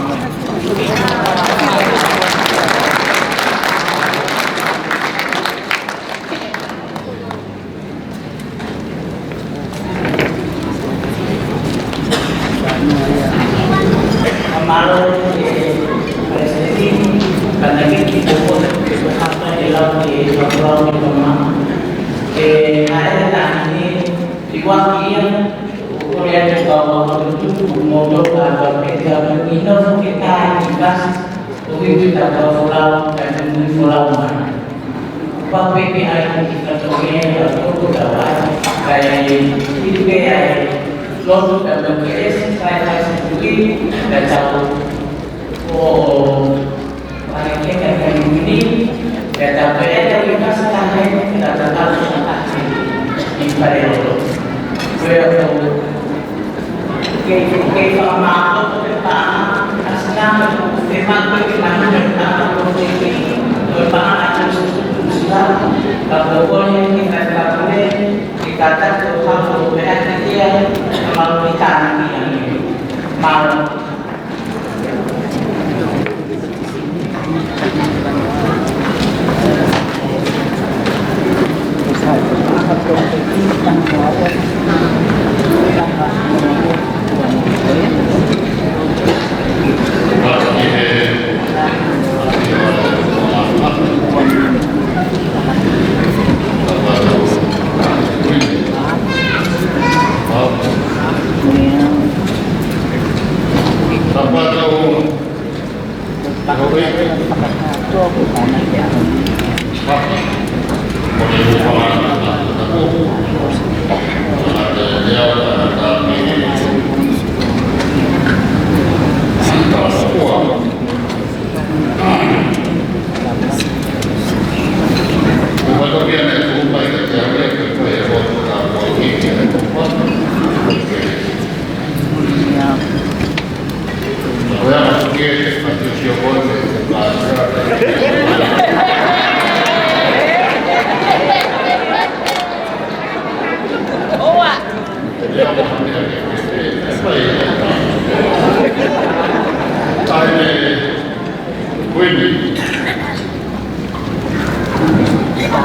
Mālō e Palesiteni, ka naʻe ʻikai ke u kole ke u hapa he lau ki he Fakalau ni kama. ʻE, ʻa e taha ni, ʻi waki ia, ʻo kole atu ka ua kole tuku, mo lo ka ka peka, mo ino ke tai ki kasi, ʻo hiu ki ta ka folau, ka nui folau mai. Pea pehē ai ki ka toke ka toko tau ai, ka e i pē ai, lotu ka tau ke esi, ka e fai se kui, ka tau o, pare ke ka kai muni, ka tau pē ai ka wika sa ka he, ka tau tau sa ka he, i pare lotu. Pea ko Kei, kei fakamālō ko e paʻanga, ʻa Sina ko e maʻu ko e mahino ʻa e paʻanga ko e kei, ko e paʻanga ʻa Sina, ka ko e kole ke kai fakapule, ke kātaki ko e hako ko e meʻa ke ia, ka mau ki tāna ki a ni. Mālō.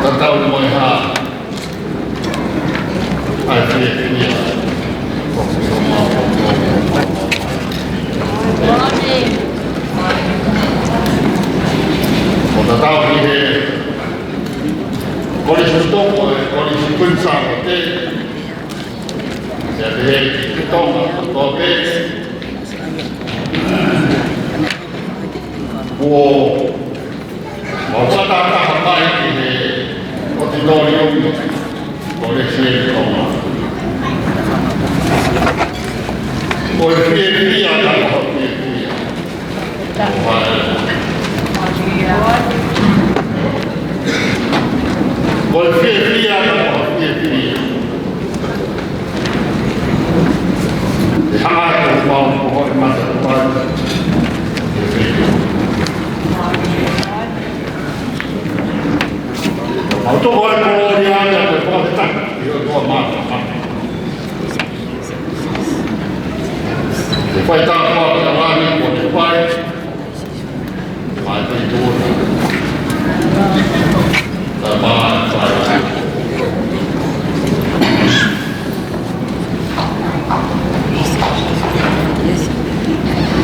Tatau mo e hā. ʻA e fiefia. ʻO tatau ki he Kolisi Toko, e Kolisi Kuini Sālote, pea pehē ki Tonga kotoa pē. Kuo mau fakataha mai ki he ʻOtitoriumu Kolisi ʻi Tonga. Ko e fiefia ka ko e fiefia. Ko e fiefia ka ko e fiefia. ʻE hanga atu mau ko e mata kuai. ʻE fiefia. Mau toko e kolōlia ʻa e fakafetaʻi ʻi he ʻOtua Māfimafi. ʻE fai tāpuaki ʻa langi ko e fai. Mai pē tuʻu. Tamai, fai.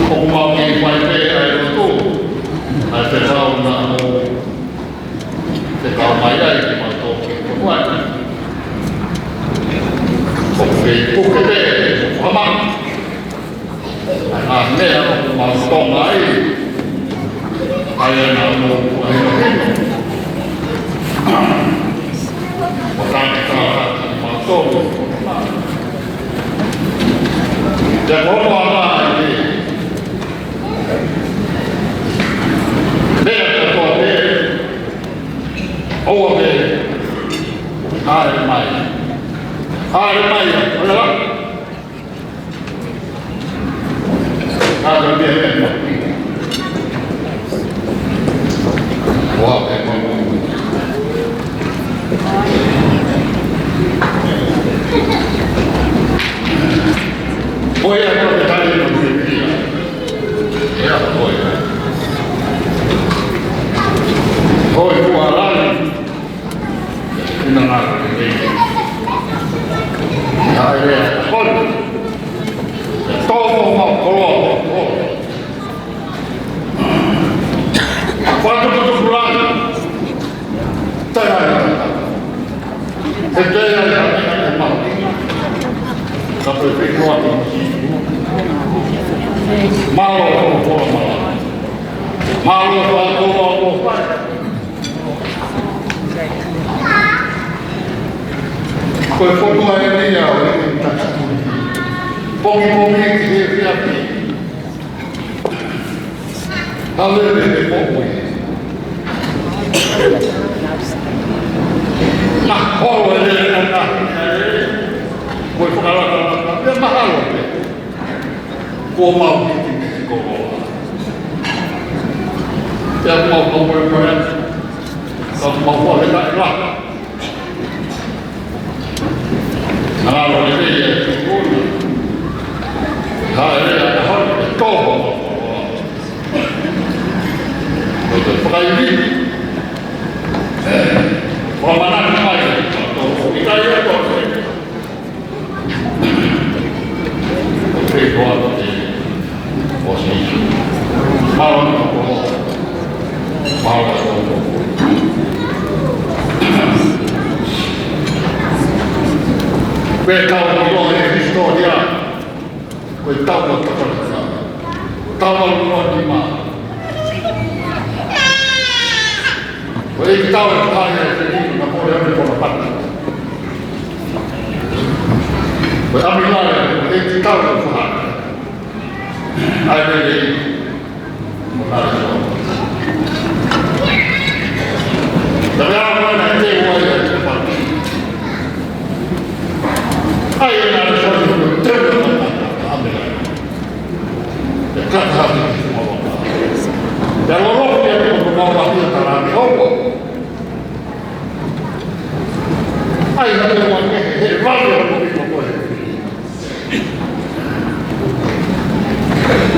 ʻOku mau kei fai pē ʻa e lotu. ʻA e fekau naʻa mou fekau mai ai ke mau toki ko kuai. ʻOku fai puke pē, ʻoku hama. ʻA e meʻa ʻoku mau Tonga ai. ʻA ʻa e na mo ʻa e na hino. ʻO tāke tālaka ki mātou. Te kono ana ai te. Pea kotoa pē. ʻOua pē. Haere mai. Haere mai. ʻOia la. Ko e fokotuʻu eni ia ʻo e taki. Pongipongi ki he efiafi. Haleluia, he moʻui. Na holo e lele na. Ko e fakalaka, mahalo pē. Kuo mau hiki miti koloa. Pea mau mau moemoe atu. Ka mau fale taʻe la. Ngalo lelei e tukuna. Haʻele ʻa e hale e toho. Ko e fakaivini. Fakamanatu mai. ʻIkai e toho. Pea tau ʻilo e hisitōlia, ko e tau ʻo Takalika. Tau ʻilo ni ma. Ko e tau ʻo Haʻa Filipi na ko e ame kona pata. Ko e ʻAmilale, ko e tau ʻo Haʻa. ʻAi lelei. Mo Nalesoni. Tabe a mo na te ua ia te pati. ʻAi Nalesoni ko te ua. ʻAmilale. Te kata hake ki te mawa. Te lolo ia te mawa ia tala me opo. ʻAi na te ua ke he vale o ko i ko e.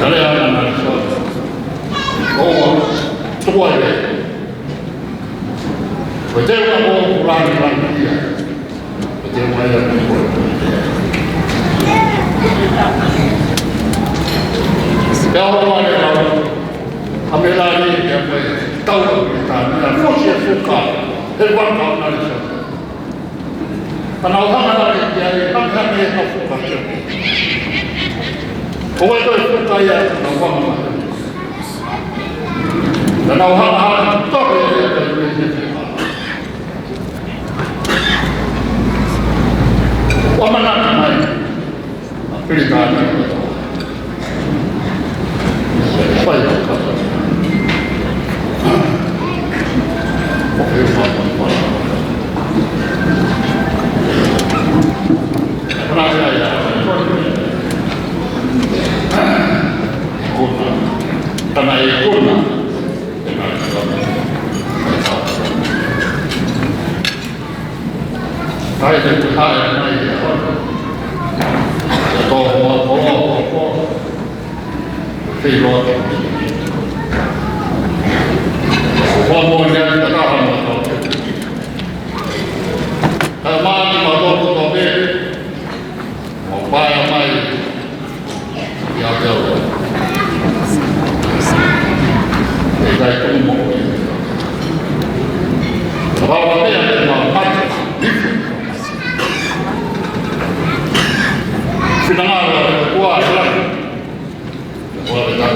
Tale ana na so. ʻOua, tuku ai. Ko te ua ko langi langi ia. Ko te ua ia ko. Pea ʻoua le lau. ʻAmilale ia ko e tau ʻa Pilitānia. Fosi e fuka. He vaka ʻo Nalesoni. Ka nau hanga ʻaki ia ʻe hangehangē ha fuka ke. Ko e ko e fuka ia ka nau hanga ʻaki. Ka nau hanga ʻaki toke ia ka nau hanga ʻaki. ʻOua manatu mai. ʻA Pilitānia. Hai te te hae mai ia. Ia tō hoa, hoa, hoa, hoa. Fei loa te. Hoa mo ia te taha mo tō. Ka mā ni ma tō ko tō pē. Mau pae mai. Ia te au. ʻE kai tumu mo. Rawa mea te mau mate. Finangalo e kua e la. Kua e la.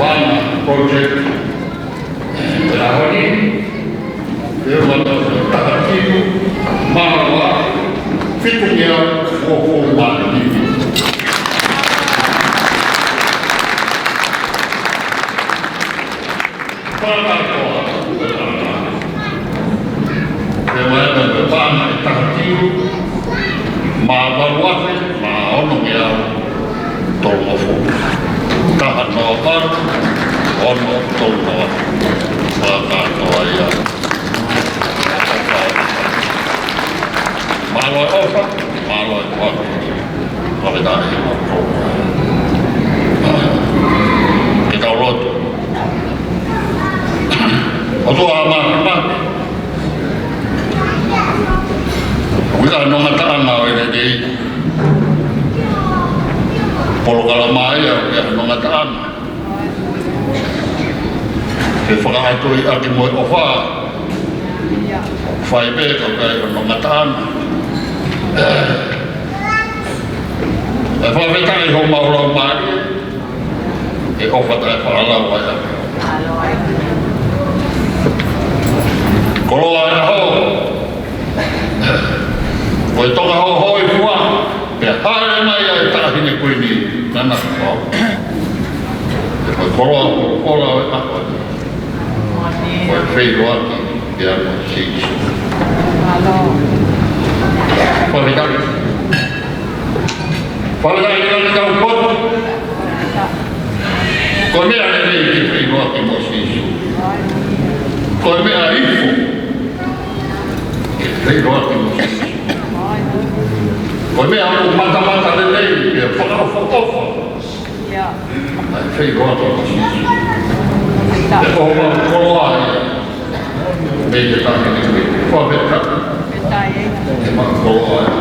Vana Project, ʻe ʻaho ni, ʻe ua taha fitu, mā ua, fitungeau uofulu mā nima. Fakakātoa, ʻe ua taha fitu, mā valu afe, mā onongeau tolungofulu. Taha noa valu, ono tolu noa. Fakakātoa ia. Mālō e ʻofa, mālō e ʻofa. Fakafetaʻi. Ke tau lotu. ʻOtua Māfimafi, ʻoku ʻi ai hono ngataʻanga ʻo e lelei. Polokalama ia ʻoku ʻi ai hono ngataʻanga. Ke fakaʻatuʻi ʻaki mo e ʻofa. Fai pē ka ʻoku ʻi ai hono ngataʻanga. ʻE fakafetaʻi homau laumālie. ʻE ʻofa taʻefaʻalau ai. Koloa e ʻaho. Ko e toka hohoi fua. Pea hāʻele mai ai e Taʻahine Kuini, nana pau. Ko e koloa folofola ʻo e ʻaho. Ko e feʻiloaki ia mo Sīsū. Fakafetaʻi. Fakafetaʻi ʻi he kau poto. Ko e meʻa lelei ke feʻiloaki mo Sīsū. Ko e meʻa ifo ke feʻiloaki mo Sīsū. Ko e meʻa ʻoku matamata lelei ke fakaʻofoʻofa. ʻA e feʻiloaki mo Sīsū. Ko homau koloa ia. Mei he Taʻahine Kuini. Fakafetaʻi. ʻE mau koloa ia.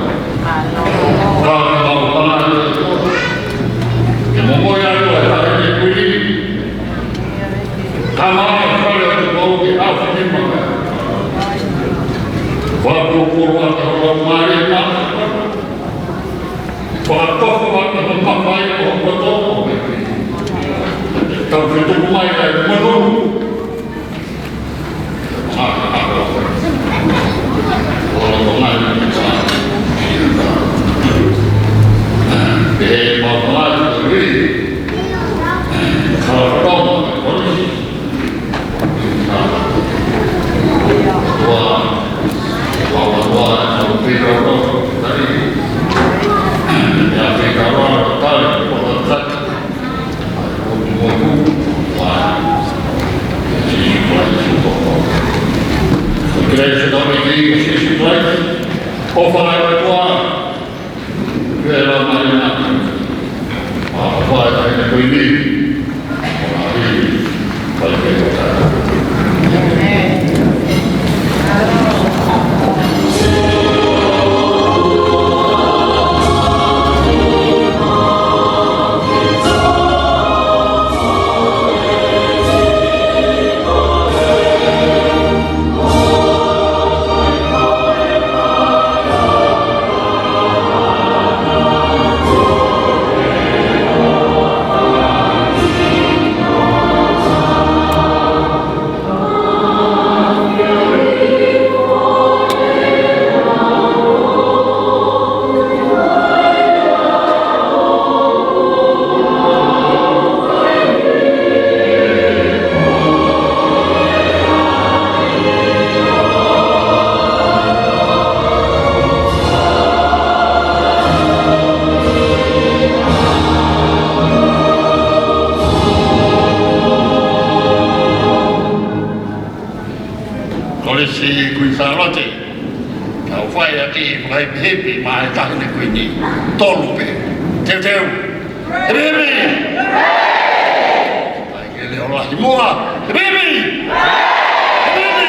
Ka mau hanga atu. Ke momoi atu e Taʻahine Kuini. Ka mau fale atu mau ke afu ni ma. Fakakoloa atu homau mālie ma. Fakakoloa atu homau mafai ʻo koto. Tau fetuku mai ai manu. Ko e kelesi ʻa e ʻEiki ko Sīsū Kalaisi, ʻofa ʻa e ʻOtua, feohi ʻa e Laumālie Māʻoniʻoni, ʻofa ʻa e Taʻahine Kuini, ʻofa ʻa e ʻEiki. Siʻi Kuini Sālote, tau fai ʻaki e fakahēpihēpi maʻa e Taʻahine Kuini. Tolu pē. Teuteu. Hipihipi! ʻAi ke leʻo lahi muʻa. Hipihipi! Hipihipi!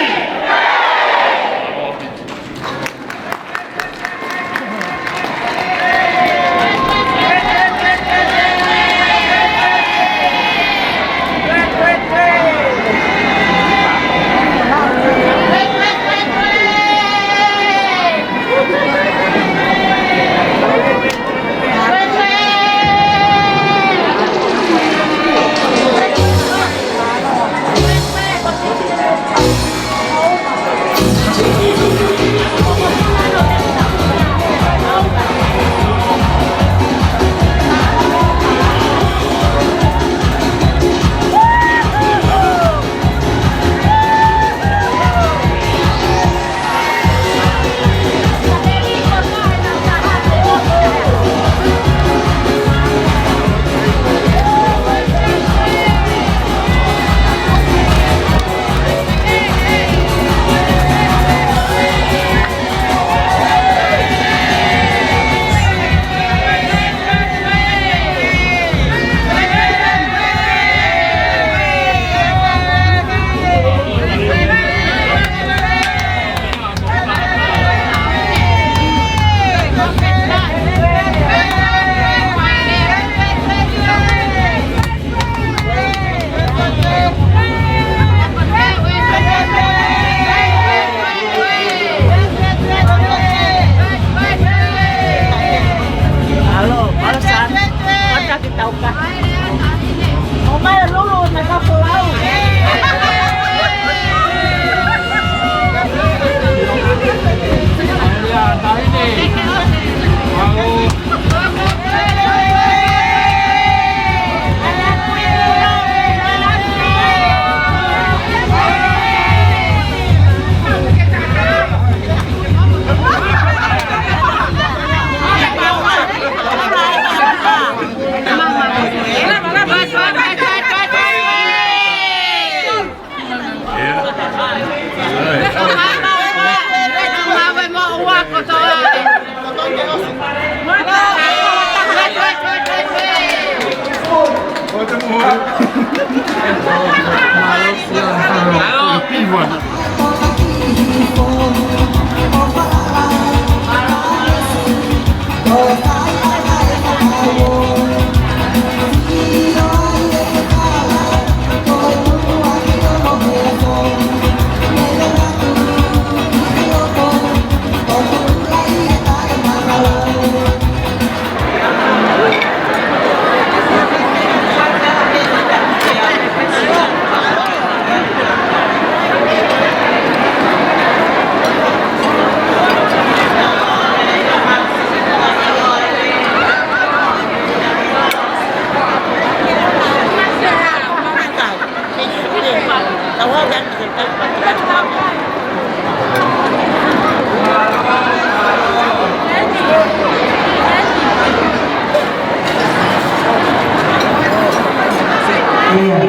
Ia.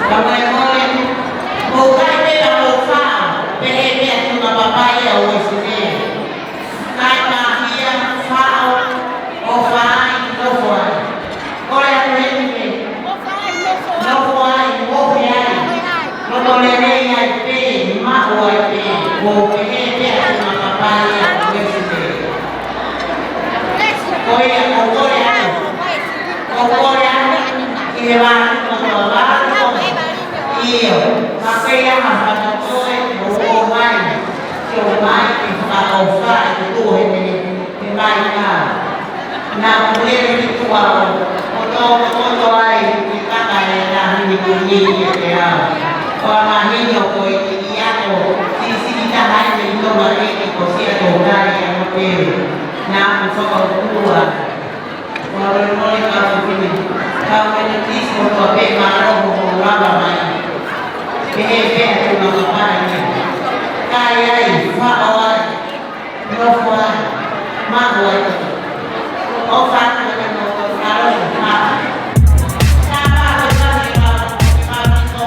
Kamolemole, mou kai pē ka mou faʻo, pehē pē ʻa Tuʻunga Papai ʻa Uēsilē. Kai pahia, faʻo, ʻofa ai, nofo ai. Kole atu heni pē. Nofo ai, mohe ai. Loto lelei ai pē, maʻu ai pē. Ko e pehē pē ʻa Tuʻunga Papai ʻa Uēsilē. Ko ia, ʻoku ou kole atu. ʻOku ou kole atu ki he vā kotoa, vā kotoa. ʻIo, ka ko ia ha fakatoe, ʻoku ou ʻomai. Ke ʻomai ke fakaʻofa e tuʻu he mene, he mai ka. Naʻa ku lele ki tuʻa ʻo, ʻo tō, ʻo tō ai, ke kaka e Taʻahine Kuini kiate au. Ko e mahino ko e kiʻi ako, siʻisiʻi taha eni ʻi Tonga ʻEiki ko Siaʻatoukai ʻAngateu. Naʻa ku fakaʻutua. Kau Metotisi, kau Metotisi kotoa pē, mālō hoʻomou lava mai. Pehē pē ʻa Tuʻunga Papai ni. Kai ai, faʻo ai, nofo ai, maʻu ai. ʻOfa atu ʻa e mau ʻofa atu. Sa pa te mani ma, ma, ma, ma.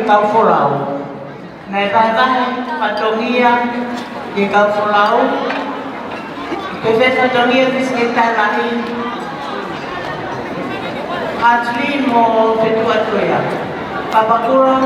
Kau folau. Naʻe vahevahe fatongia ki he kau folau, pea fai fatongia ki he Sekelitali Lahi, Hatli mo Fetuʻatuea. Papakura.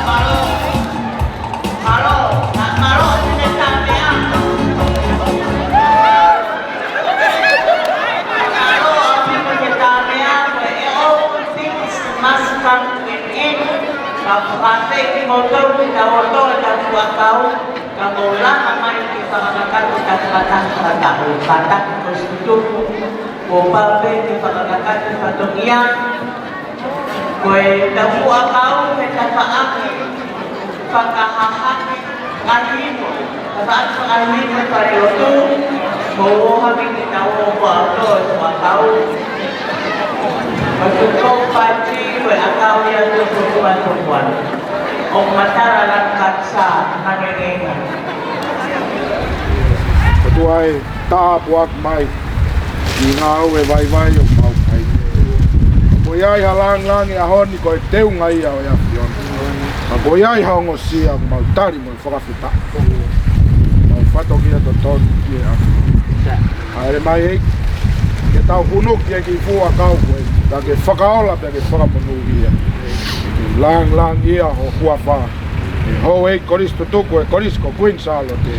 Mālō, mālō, mālō, Sekelitali Lahi. Mālō, Sekelitali Lahi, ko e ʻoku tiki si masi ka kuini. Ka fakafeʻi kimoutolu kitautolu ʻetau fuʻu ʻakau, ka mou langa mai ke fakakakato ʻetau fakataha fakataha. Kātaki Kolisi Tutuku, kuo pau pē ke fakakakato fatongia. Ko ʻetau fuʻu ʻakau, ko e tafaʻaki fakahahake ngaahi himo, tafaʻaki ngaahi himo falelotu, mo ʻohake kitautolu ʻo fuʻu ʻakau. Ko e fuʻu pati, ko e ʻakau ia ʻo e fuʻu ʻakau. ʻOku matala lanu kati sa, nangengeinga. ʻOtua ē, tāpuaki mai ʻi he ngāue vaivai ʻoku mau fai. Ko ia ʻi ha langilangi ʻaho ni ko e teunga ia ʻo e ʻAfiona. Ka ko ia ʻi ha ongosia ʻoku mau tali mo e fakafetaʻi. Mau fatongia totonu ki he ʻAfiona. Haʻele mai ē, ke tau hū ki he kiʻi fuʻu ʻakau ko ē, ka ke fakaola pea ke fakamonūʻia. Langilangiʻia ho huafa. ʻE houʻeiki Kolisi Tutuku ʻo e Kolisi ko Kuini Sālote.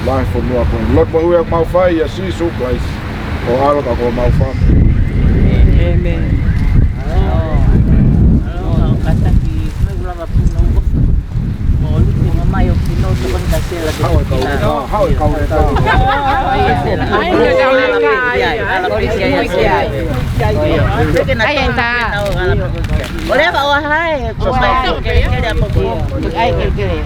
Lahi fonua ko ē. Lotu mo e ui ʻoku mau fai ʻia Sīsū Kalaisi ko ho ʻAlo ka ko homau Fakamoʻui. ʻĒmeni. Haʻu e kau leka, haʻu e kau leka. ʻAi, ʻai, tā. ʻOleva ʻo hai, ko mai, kelekele ʻa popo. ʻAi, kelekele.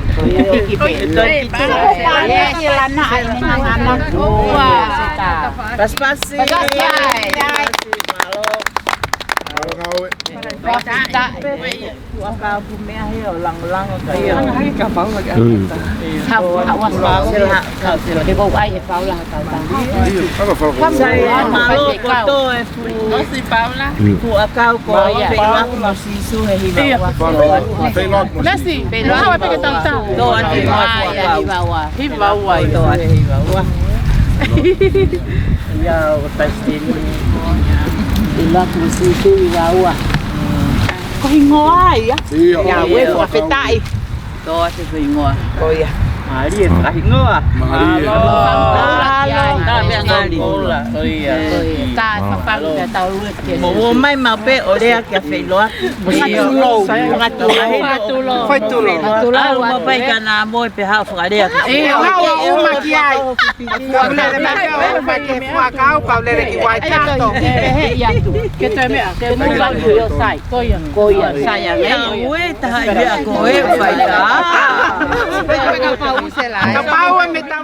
Pasipasi. Mālō. Mālō ngāue. Fakafetaʻi. Kuo ʻakau ʻeku meʻa he ʻo langolango ka ia. Hanga hake kia Paula ke Mm. ʻalu. Hau, hau, hau, hau, hau, hau, ke kou ʻai ʻe Paula ha tau tau. Sai, mālō kotoa e fuʻu. ʻOsi Paula. Mm. Fuʻu ʻakau ko Paula. Feʻiloaki mo Sīsū he hiva ua. Nasi, Paula, peke tau tau. Tō atu ʻa e fuʻu ʻakau. Hiva ua. Hiva ua. Tō atu hiva ua. Ia, ʻo taisitini. Feʻiloaki mo Sīsū hiva ua. Ko hingoa ia. Ia, ʻoku ou fakafetaʻi. Tō atu ko hingoa. Ko ia. Mālie, fakahingoa. Mālie. Mālō. Mālō. Ka pea ngali. Mālō. Ko ia. Ko ia. Tā fafangu pea tau lue ke. Mo ō mai mau pē ʻo lea kia Feʻiloaki. Mo Sīsū. Fakatulou. Fakatulou. Fakatulou. ʻAlu mau pē ka na mo e pē haʻu fakalea. ʻE, haʻu ʻo uma ki ai. Paulele mai, Paulele ki Waitangi. Ke toe meʻa. Ke toe meʻa. Ke toe meʻa. Ke sai. Ko ia. Ko ia. Sai ange. Ia, ue taha ia ko e fai. Kapau ʻe me tau